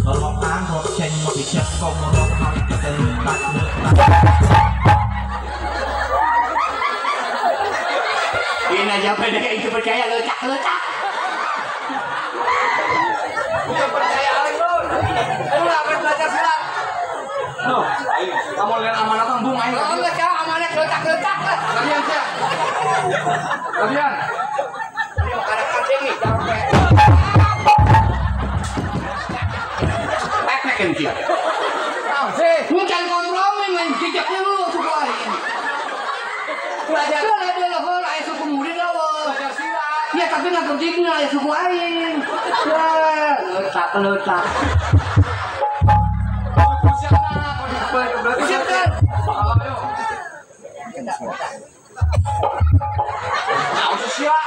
รถทางรถเชงรถเชงกงรถหอยจะเลือกตักเลือกตัก
Ini aja pendek itu percaya lecak lecak.
Bukan percaya aing lur. Lu akan belajar silat.
Loh, kamu lihat amanat bung aing.
Enggak, siapa amanat lecak lecak.
Kalian siap. Kalian.
Karek kancing nih, sampai.
Teknik kan dia.
Bukan kompromi main jejak dulu suku aing. Belajar belajar aya suku murid lawan.
Belajar silat.
Ya tapi nggak pentingnya aya suku aing. Ya, lecak lecak. Siap kan?
Ayo. Nah, usia.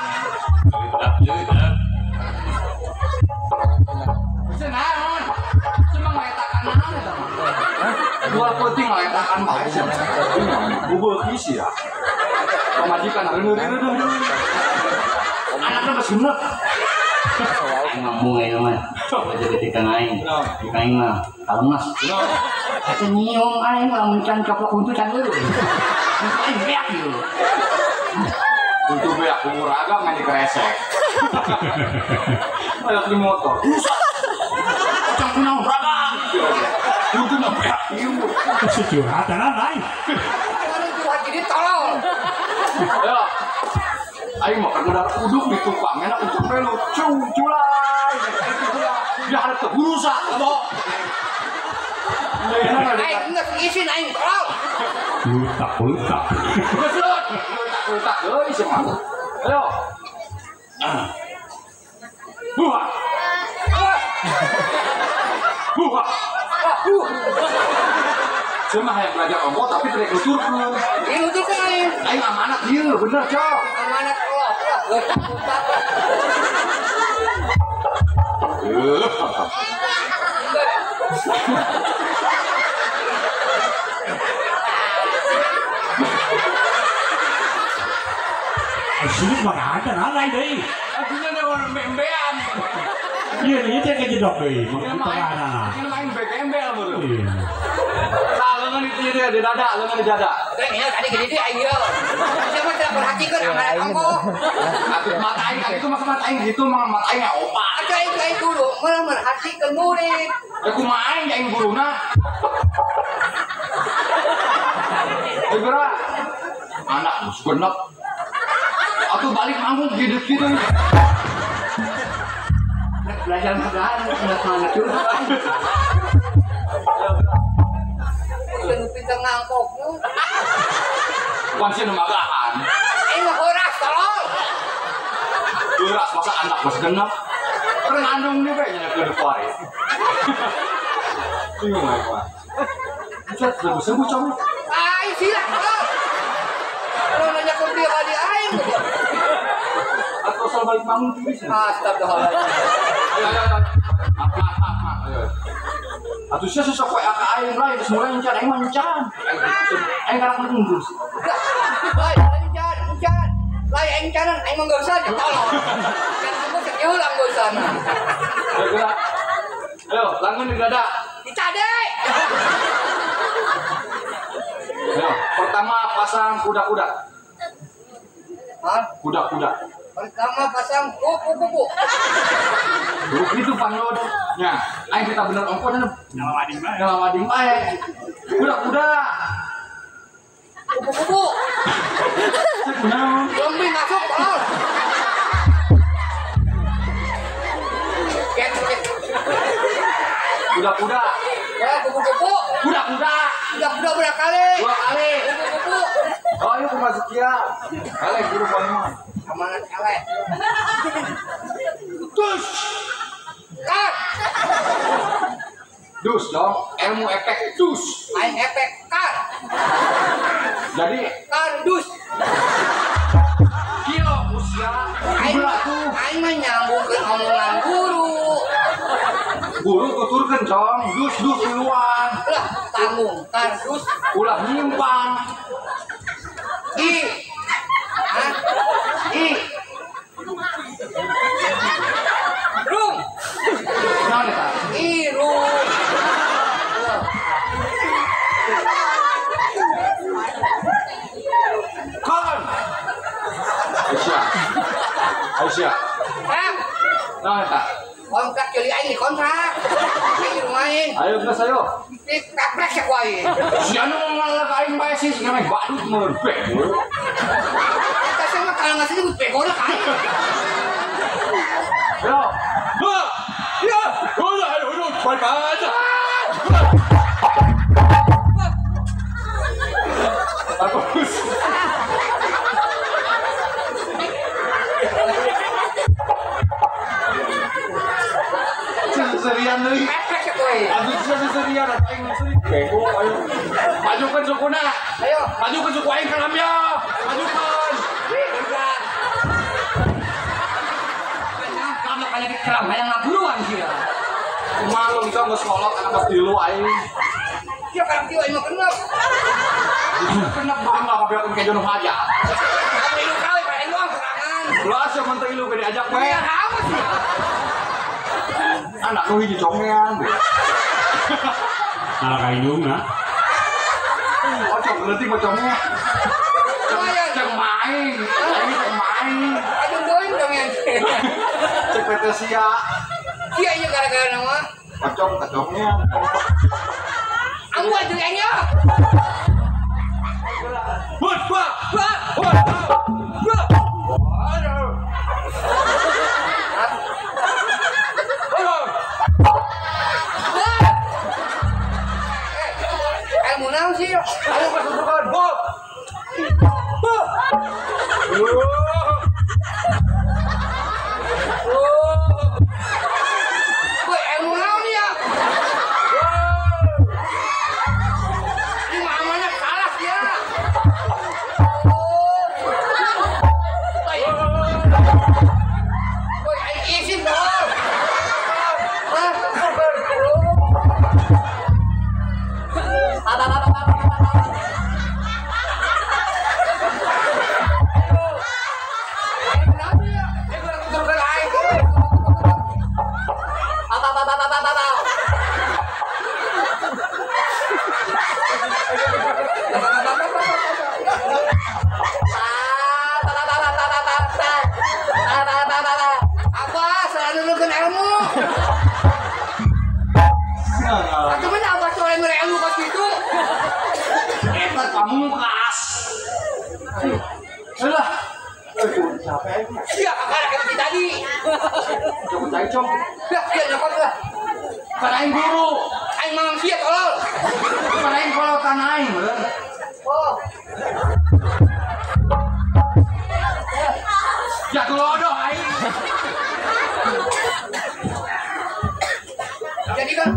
Bisa naon? Cuma ngeletakan naon eta mah. Dua penting ngeletakan bae sih. Bubuk isi ya. Pamajikan reuneuh-reuneuh. Anaknya geus genep.
Aing ngomong aing mah. Jadi tikang aing. Tikang aing mah kalemas. Eta nyium aing lamun can coplok huntu can leureut. Aing beak ieu.
Huntu beak umur agak ngan dikeresek. Ayo di motor. Rusak. Kocang kunaon ragang. Huntu mah beak ieu.
Curhatan aing.
Curhat jadi tolol.
Ayo. Aing mah keur uduk di tukang enak ucap we lucu culai. Dia harap teu rusak boh.
Aing geus isin aing tolol.
Lutak lutak.
Geus lutak lutak deui sih mah. Ayo. Buah. Buah. Cuma hayang belajar ongko tapi rek nuturkeun.
Ieu nuturkeun aing.
Aing amanat ieu bener, Cok.
Amanat Allah. Letak letak.
Sini mah ada nalai deui.
Aduhnya ada orang embe-embean.
Iya, ini teh kejedok deui. Mah
ini main bek-embel meureun. Iya. Tah leungeun itu dia di dada, leungeun di dada.
Teh nya tadi gede deui aing ieu. Siapa tidak perhatikan amanat ongko.
Atuh mata aing itu masa mata aing gitu mah mata aing opat.
Atuh aing aing guru malah merhatikan murid.
Ya kumaha aing aing guruna. Eh geura. Anak geus genep. Atuh balik manggung gitu-gitu.
Belajar mudahan nggak mana curhat. Pinter ngangkoknya.
Bukan sih nemagahan.
Ini horas tolong.
Horas masa anak mas genap. Ngandung nih kayaknya ke depan. Bingung aku. Buset, sebut cong.
Ayo sila. Kalau nanya ke dia kali aing.
Atau soal balik bangun tuh bisa.
Astagfirullahaladzim.
Ayo ayo ayo. Ayo. Atuh sia sosok we ka aing lain geus mulai encan aing mah encan. Aing karak mundur sih.
Lain encan, encan. Lain encanan aing mah enggak usah tolong. Kan sebut cek ulang enggak usah.
Ayo gerak. Ayo, langun di dada.
Dicade.
Ayo, pertama pasang kuda-kuda.
Hah?
Kuda-kuda.
Pertama pasang kupu-kupu.
Buruk itu panglod. Ya, aing kita bener ongkos
nyalawading bae.
Nyalawading bae. Kuda-kuda.
Kupu-kupu.
Cek kunaon?
Zombie masuk, tolong.
Kuda-kuda.
Ya, kupu-kupu.
Kuda-kuda.
Kuda-kuda berapa kali?
2 kali.
Kupu-kupu.
Oh, ayo masuk ya. Kali guru paling
amanat elek.
Dus.
Kan.
Dus dong, ilmu efek dus.
Aing efek kan.
Jadi
kardus.
Kilo usia.
Aing aing mah nyambungkeun omongan guru.
Guru tuturkeun cong, dus dus duluan.
Lah, tanggung kardus.
Ulah nyimpang.
I. Hah? I. Rung.
Naon eta?
I rung.
Kon. Aisyah. Aisyah.
Kang.
Naon eta?
Kontrak jadi aing kontrak. Aing rumah aing.
Ayo geus ayo.
Kaprek sia ku aing.
Sia nu ngomong ka aing bae sih sia mah badut mun bego.
Eta sia mah kalau nggak sebut bego lah ka aing.
Yo. Ha. Ya. Udah ayo udah bye bye. Bagus. Seserian deui. Aduh sia seserian aing seri bego ayo. Majukeun sukuna.
Ayo,
majukeun suku aing kalam ya. Majukeun.
Kamu kayak kelam hayang ngaburuan sia.
Kumaha lu bisa geus kolot anak geus tilu aing.
Sia karep tilu aing mah kenep.
Kenep mah mah kabeakeun ka jono haja.
Ilu kawe ka aing doang sorangan.
Ulah sia mun teu ilu ge diajak we.
Ya amat sia.
Anak lu hiji congean.
Malah ka indungna.
Pocong leutik pocongnya. Ceng main, aing ceng main.
Aduh doing congean.
Cek PT sia.
Sia ieu gara-gara nama.
Pocong kacongnya.
Ambu aja aing ya.
Hut, wah, wah, wah, wah.
Ilmu naon sih?
Ayo kesusukan, Bob. Bob.
Woi, ilmu naon ya? Ini mamanya kalah ya. Oh.
nyokot cai cong.
Dah, sia nyokot lah.
Kan aing guru.
Aing mamang sia tolol.
Kan aing kolotan aing meureun.
Oh.
Ya kelodoh aing.
Jadi kan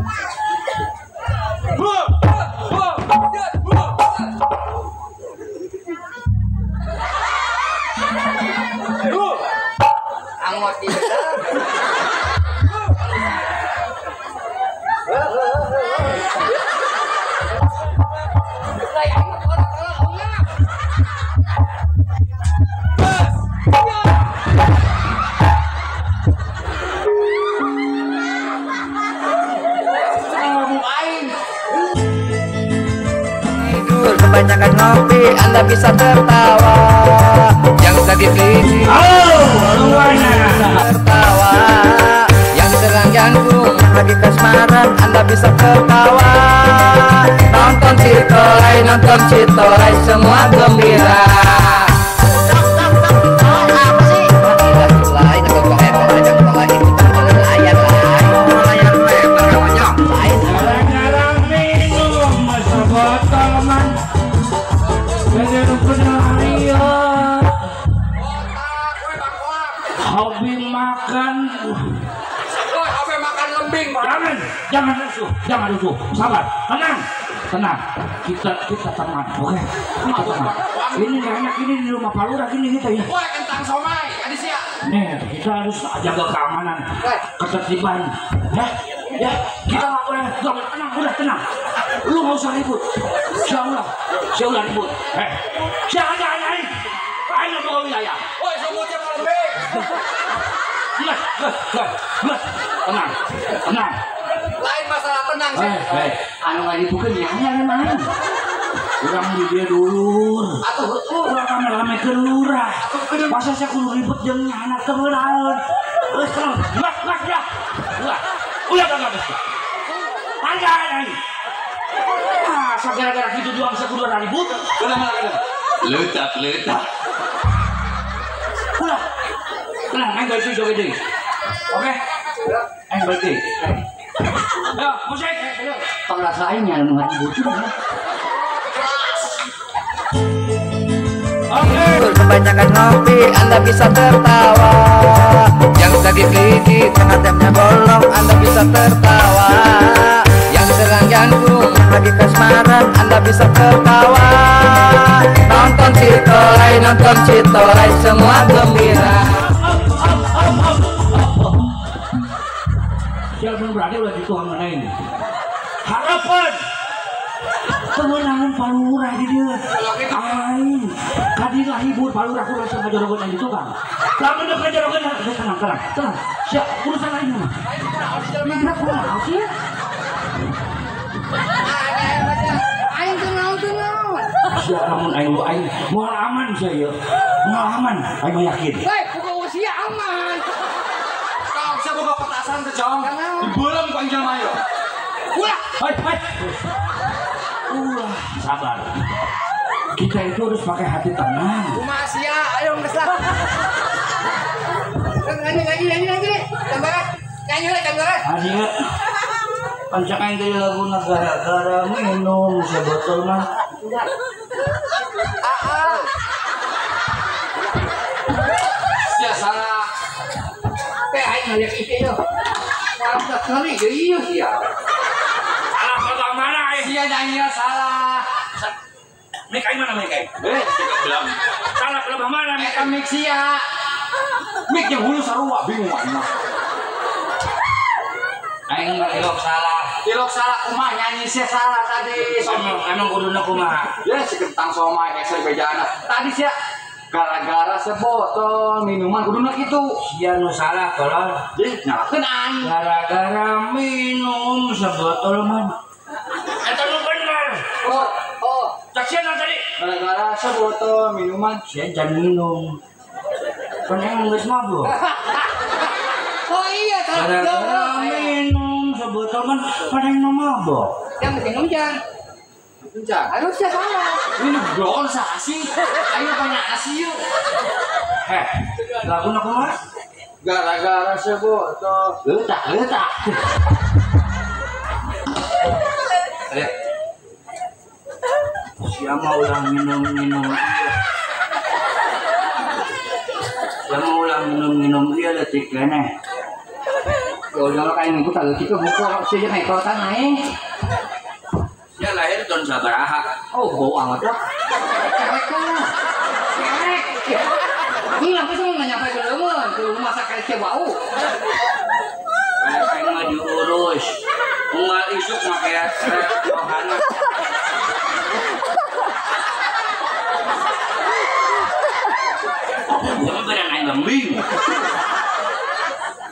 angot tidak. Kebanyakan ngopi, Anda bisa tertawa. Yang sakit gigi, tertawa. Yang serang jantung, lagi kasmaran, Anda bisa tertawa. Nonton Citolai, semua gembira.
Hobi makan.
Hobi makan lembing.
Jangan rusuh, jangan rusuh. Sabar, tenang, tenang. Kita tenang, oke? Kita tenang. Ini nggak enak ini di rumah Pak Lurah gini kita ya.
Woi, kentang somai, ada siap.
Nih, kita harus jaga keamanan, ketertiban. Ya, ya, kita nggak boleh. Tenang, udah tenang. Lu nggak usah ribut. Saya ulah ribut. Jangan, jangan. Ayo ke wilayah.
Woi, semutnya lembing.
Tenang, tenang.
Lain masalah tenang sih.
Anu nggak dibuka nyanyi memang. Urang di dia dulur. Atuh, urang rame-rame ke lurah. Masa saya kudu ribut jeung nyana teu naon. Geus tenang. Ulah, ulah, ulah. Ulah. Ulah kagak geus. Harga aing. Ah, gara-gara kitu doang saya kudu ribut.
Kenapa kenapa? Letak, letak.
Ulah. Tenang, aing balik joget deui. Oke? Aing balik deui. Ayo, musik. Pangrasa aing nya nu ribut. Oke.
Kebanyakan ngopi, Anda bisa tertawa. Yang sakit gigi, tengah bolong, Anda bisa tertawa. Yang serang jantung, lagi kasmaran, Anda bisa tertawa. Nonton Citolai, semua gembira.
Siapa berani ulah dituang ini. Harapan kemenangan Pak Lurah di dia. Aing kadilah hibur Pak Lurah kudu sama jorogeun aing tukang. Lamun deuk jorogeun tenang tenang tenang. Siap urusan aing mah. Nah, kumaha sih?
Aing teu naon teu naon.
Siap lamun aing lu aing moal aman sia ieu. Moal aman, aing mah yakin.
Hei, buka usia aman.
Kau bisa boga petasan teh, Cong. Dibeuleum ku anjing mah yo.
Ulah.
Hei, hei. Ulah, sabar. Kita itu harus pakai hati tenang.
Kumaha sia, ayo geus lah. Nyanyi nyanyi nyanyi nyanyi. Tambah. Nyanyi lah tambah.
Ayo. Pancak aing teh lagu gara-gara minum sebotol mah.
Ah.
Sia salah.
Teh aing ngaliat ieu yo. Malam sekali ieu sia.
Salah pegang mana eh?
Sia nyanyi salah.
Mik aing mana mik aing?
Sia bilang.
Salah pelebah mana mik?
Eta mik sia. Mik yang hulu sarua bingung aing mah.
Aing mah ilok salah.
Ilok salah kumaha nyanyi sia salah tadi.
Emang kuduna kumaha?
Ya si kentang somai hese bejana. Tadi sia gara-gara sebotol minuman kuduna kitu.
Sia nu salah tolol.
Jadi nyalakeun aing.
Gara-gara minum sebotol mah. Eta nu bener.
Oh, oh.
Cak sia nu tadi.
Gara-gara sebotol minuman
sia jangan minum. Kan aing geus mabuk.
Oh iya,
gara-gara minum sebotol mah kan aing mabuk.
Yang minum jangan.
Encang.
Harusnya salah.
Ini goal sih. Ayo banyak asi yuk.
Lagu nak kumaha?
Gara-gara sebotol.
Letak, letak.
Lihat. Siapa ulah minum-minum iya. Siapa ulah minum-minum iya letik keneh.
Ya udah kayak minggu kalau gitu buka sih naik kota naik.
Dia lahir tahun sabaraha.
Oh, bau amat lah. Kerek. Ini apa sih mau nyampe ke rumah? Ke rumah sakit bau.
Kayak mah diurus. Unggal isuk mah kayak seret rohana. Jangan beda naik lembing.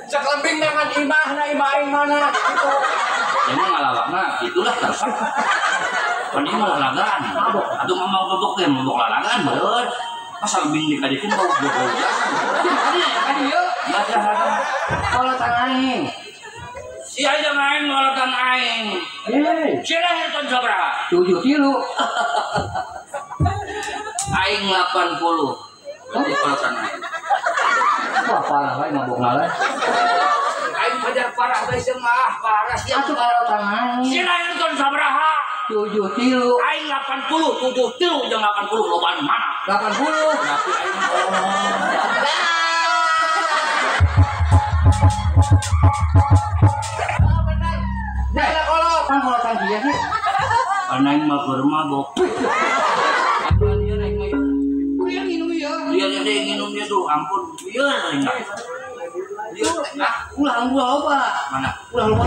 Cek lembing dengan imah na imah aing mana gitu.
Emang ngalawakna gitulah terus. Pan ieu mah lalagan. Atuh mah mau bobok teh mabok lalagan bener. Pas lembing dikadikeun bau bau.
Kadi yeuh. Kalau tangan aing.
Si aja main ngolotan aing. Si lahir tahun sabaraha?
73.
Aing 80. Berarti kolotan aing.
Wah parah wae mabok ngalah.
Aing pajar parah bae mah parah sia
atuh kolotan aing.
Si lahir tahun sabaraha?
73.
Aing 80, 73 jeung 80 lobaan mana?
80.
Tapi aing
kolotan dia sih.
Karena aing mah keur mabok. Dia naik mah.
Dia minum ya.
Dia minum dia tuh, ampun. Iya aing. Dia ah,
ulah ulah apa?
Mana?
Ulah lupa.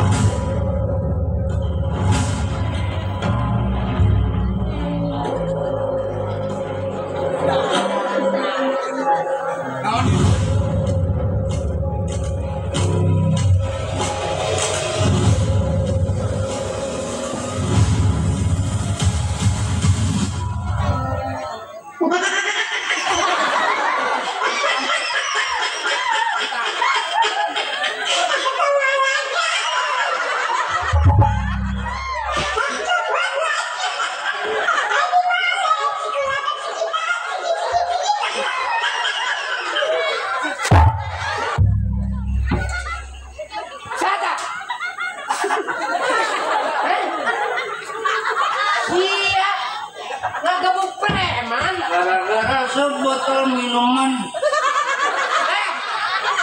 Sebotol minuman.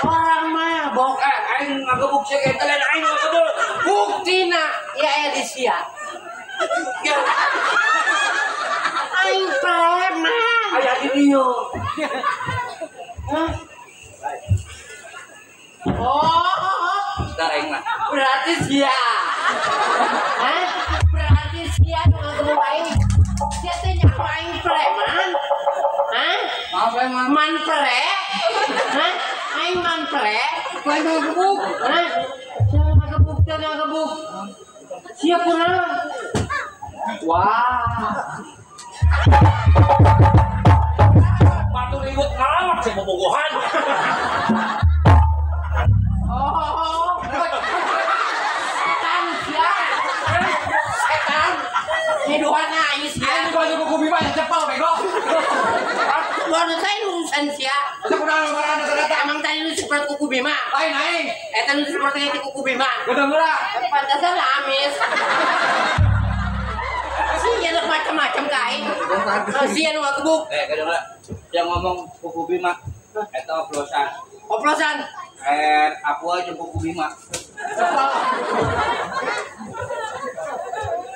Orang mabok.
Aing ngagebuk sia eta lain aing ngagebuk.
Buktina ya Elisia.
Ya.
Aing preman.
Aya di dieu.
Hah? Oh,
bentar aing mah.
Berarti sia. Hah? Berarti sia nu ngagebuk aing. Sia teh nyaho aing preman. Hah?
Maaf aing mah.
Man pre? Hah? Aing man pre? Lain ngagebuk. Hah? Jangan ngagebuk, jangan ngagebuk. Siap kurang. Wah.
Batu ribut ngalawak sih bobogohan.
Oh, setan sia. Setan. Hidupan ais sia.
Aing baju kuku bima cepal bego.
Baru saya urusan sia. Emang tadi lu seperti kuku bima.
Lain aing.
Eta lu seperti itu kuku bima.
Udah murah.
Pantasan amis. Sia lu macam-macam ka aing. Sia nu ngagebuk.
Kadang yang ngomong kuku bima eta oplosan.
Oplosan.
Aku aja kuku bima.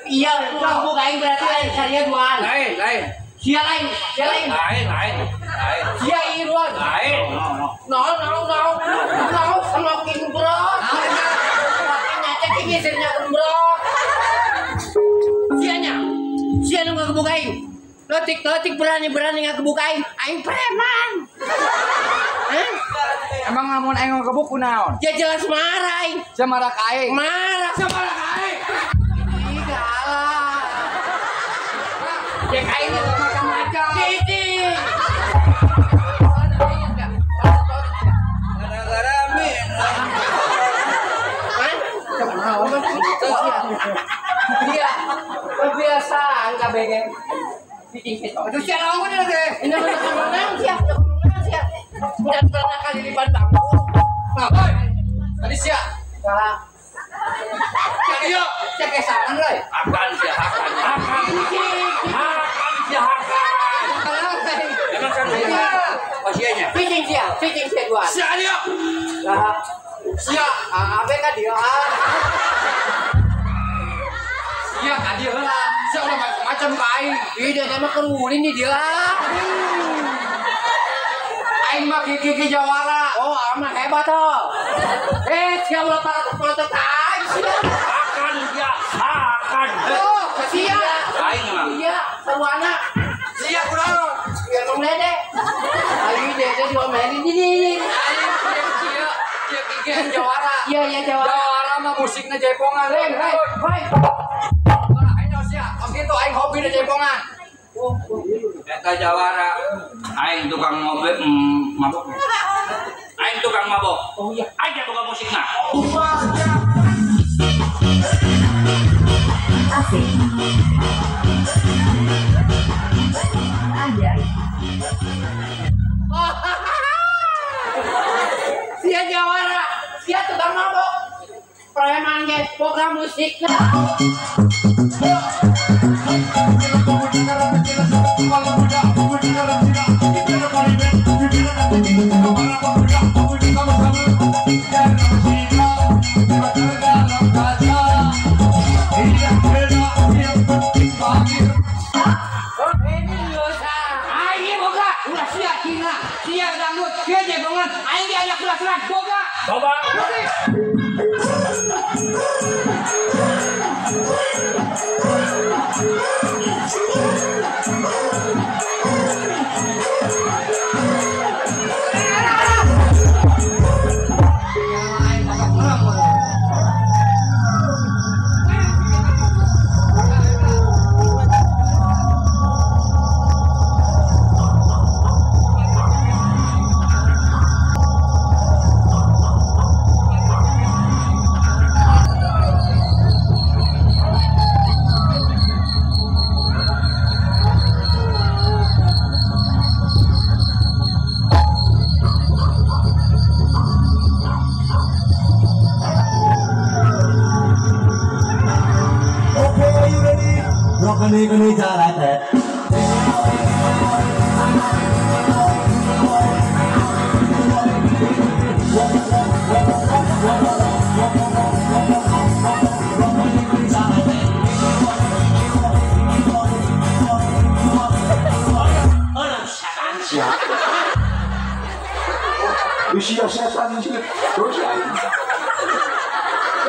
Iya, ngagebuk aing berarti aing saria duaan.
Lain, lain.
Sia lain, sia lain.
Lain, lain. Lain.
Sia iruan.
Lain.
No, no, no. No, smoking bro. Pakai nyacet ngisirnya bro. Sianya. Sia nu ngagebuk aing. Letik-letik berani-berani ngagebuk aing. Aing preman. Hah?
Emang lamun aing ngagebuk kunaon?
Ya jelas marah aing.
Sia marah ka aing.
Marah.
Sia marah ka aing.
Ih, kalah.
Ya aing macam-macam.
Titik.
Gara-gara minum.
Hah? Iya, kebiasaan KBG.
Itu sia naon kudu teh?
Ini menang sia, menang sia. Dan pernah kali lipat bangku. Nah, oi. Tadi sia. Salah. Sia ieu, sia kesangan euy.
Akan sia akan. Akan. Akan sia akan. Emang kan iya. Oh sianya.
Cicing sia dua.
Sia ieu.
Lah. Sia, abe ka dieu ah.
Sia ka dieu heula. Sia ulah macam-macam ka aing.
Ih, dia mah kerulin di dieu ah.
Aing mah kiki jawara.
Oh, aman hebat toh. Eh, sia ulah para-para aing sia.
Akan sia, akan.
Oh, sia.
Aing mah.
Iya, sarwana.
Sia kunaon?
Biar ngomong dede. Aing dede diomelin ini.
Aing sia, sia kiki jawara.
Iya, iya jawara.
Jawara mah musikna jaipongan.
Hei, hei, hei.
Aing sia, kos kitu aing hobi jaipongan. Eta jawara. Aing tukang mobil mabok. Aing tukang mabok.
Oh iya.
Aing tukang musikna.
Asik. Anjay.
Sia jawara, sia tukang mabok. Preman ge program musiknya.
Aing boga, ulah sia Cina, sia dangdut, sia jaipongan, aing ge aya kula-kula boga. Boga.
Usia setan sih, terus aing.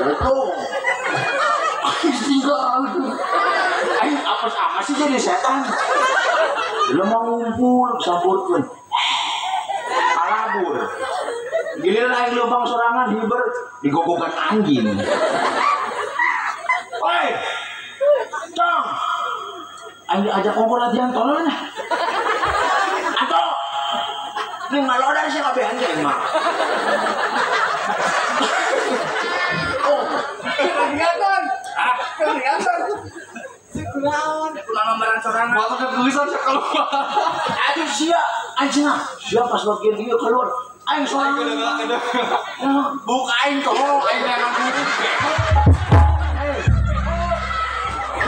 Bodoh. Tinggal. Aing apa sama sih jadi setan? Belum mau ngumpul, sampurkeun. Alabur. Giliran aing lubang sorangan hiber digogokan anjing. Oi. Cong. Aing diajak ngumpul latihan tolong lah. Atau ini malodar sih kabehan ge mah. Oh,
kelihatan.
Ah,
kelihatan. Kunaon?
Kunaon nomboran sorangan.
Waktu kegulisan sia keluar. Aduh sia, anjing ah. Sia pas bagian ieu keluar. Aing sorangan.
Buka aing tolong aing memang butuh.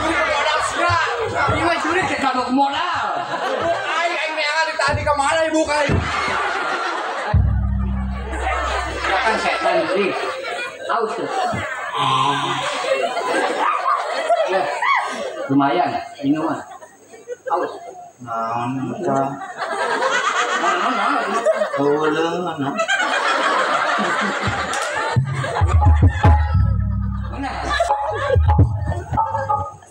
Modal sia.
Ieu mah curi teh kagok modal.
Buka aing aing neangan di tadi ka mana ieu buka aing.
Kan setan beri. Aus tuh. Ya, lumayan minuman. Aus.
Naon ka?
Naon.
Heuleung mana?
Mana?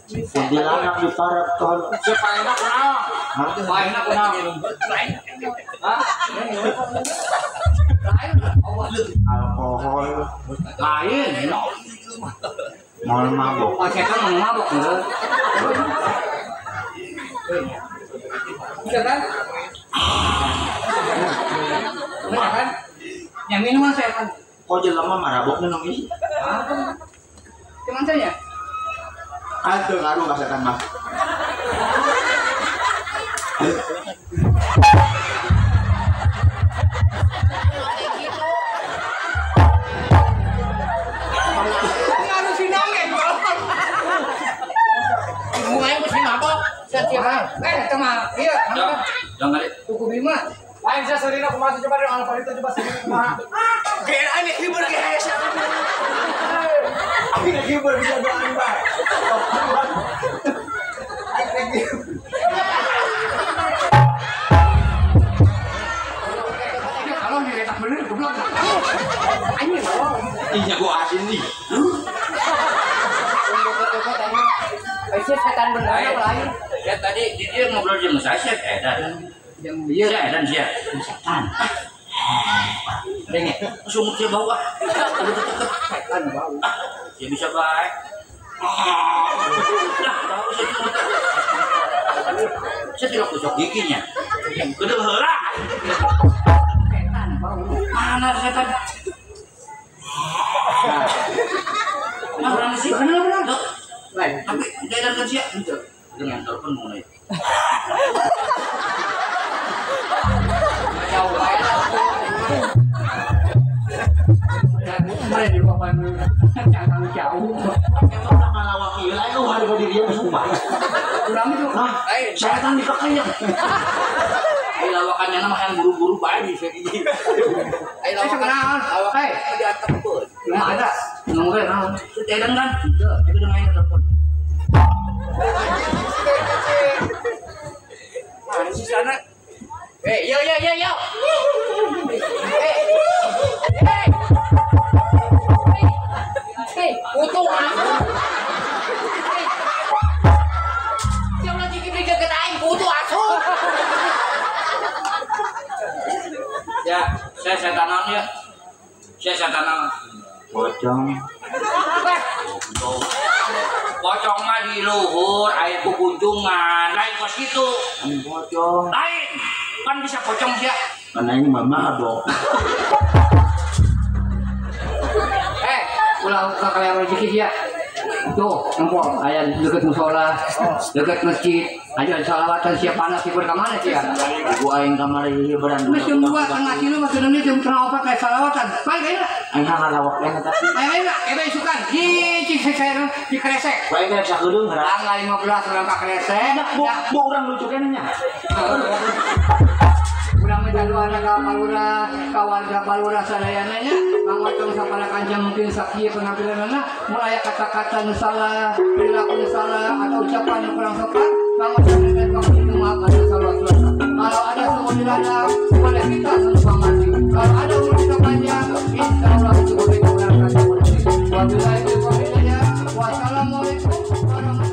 Kuntilanak di parab tol.
Siapa enak kunaon? Hah? Enak kunaon? Hah?
Lain.
Alkohol.
Lain.
Mau mabok.
Oh, setan mau mabok. Bisa kan? Benar kan? Yang minuman setan.
Kok jelema marabok minum ini?
Cuman saya.
Aduh, ngaruh ka setan mah.
Teman, iya.
Jangan kali.
Kuku Bima.
Lain saya serina kumaha coba dari Alfa itu coba serina kumaha. Kayak aneh hibur kayak siapa. Aku hibur bisa doan bae.
Kalau diletak bener goblok. Anjing.
Iya gua asin nih.
Aisyah setan beneran apa lain?
Ya tadi dia ngobrol sama saya sih edan.
Yang dia
edan sih. Setan. Denge, sumut dia bau ah.
Setan bau.
Ya bisa baik. Lah, bau saya sumut. Saya tidak gosok giginya. Gede heula.
Setan bau.
Mana setan? Nah, orang sih
bener-bener.
Tapi edan kan sih. Dengan telepon mulai.
Jauh banget. Kemarin di rumah jangan jauh.
Itu udah ngalawak ieu lain harga diri dia sumpah.
Urang itu
setan dikekeyang.
Ai lawakannya mah yang buru-buru bae di sini. Ai lawakan. Lawakan diantep.
Nah, ada. Ngomong naon?
Edan kan? Itu dengan yang telepon. Mana sih sana?
Yo yo yo yo. Utuh aku. Siapa lagi beri ke aing putu asu.
Ya, saya setanan ya. Saya setanan.
Pocong.
Pocong mah di luhur, air kukunjungan, lain kos gitu.
Pocong.
Lain. Kan bisa pocong sih ya.
Karena ini mama mabok.
Ulah ka kalian rezeki ya. Tuh, nempol aya deket musola, deket masjid, aja salawatan siap panas hibur ka mana sih ya?
Gua aing kamari hiburan.
Geus jam 2 tengah tilu mah geus jam 3 4 kayak salawatan. Bae kayaknya.
Aing ngalawak eta tapi.
Ayo ayo, ebe isukan. Di cik di kresek.
Bae geus sakedeung
tanggal 15 urang ka kresek.
Bu urang lucu keneh nya.
Urang mah jaluan ka Palura, ka warga Palura sadayana nya. Mang Ocong sapala kanca mungkin sakieu penampilanna mulai kata-kata nu salah, perilaku nu salah atau ucapan yang kurang sopan, Mang Ocong dengan waktu itu maaf ada salah. Kalau ada sumur di ladang, boleh kita menumpang mandi. Kalau ada umur kita panjang, insya Allah itu boleh kita berangkat. Wabillahi taufiq wal hidayah. Wassalamualaikum warahmatullahi wabarakatuh.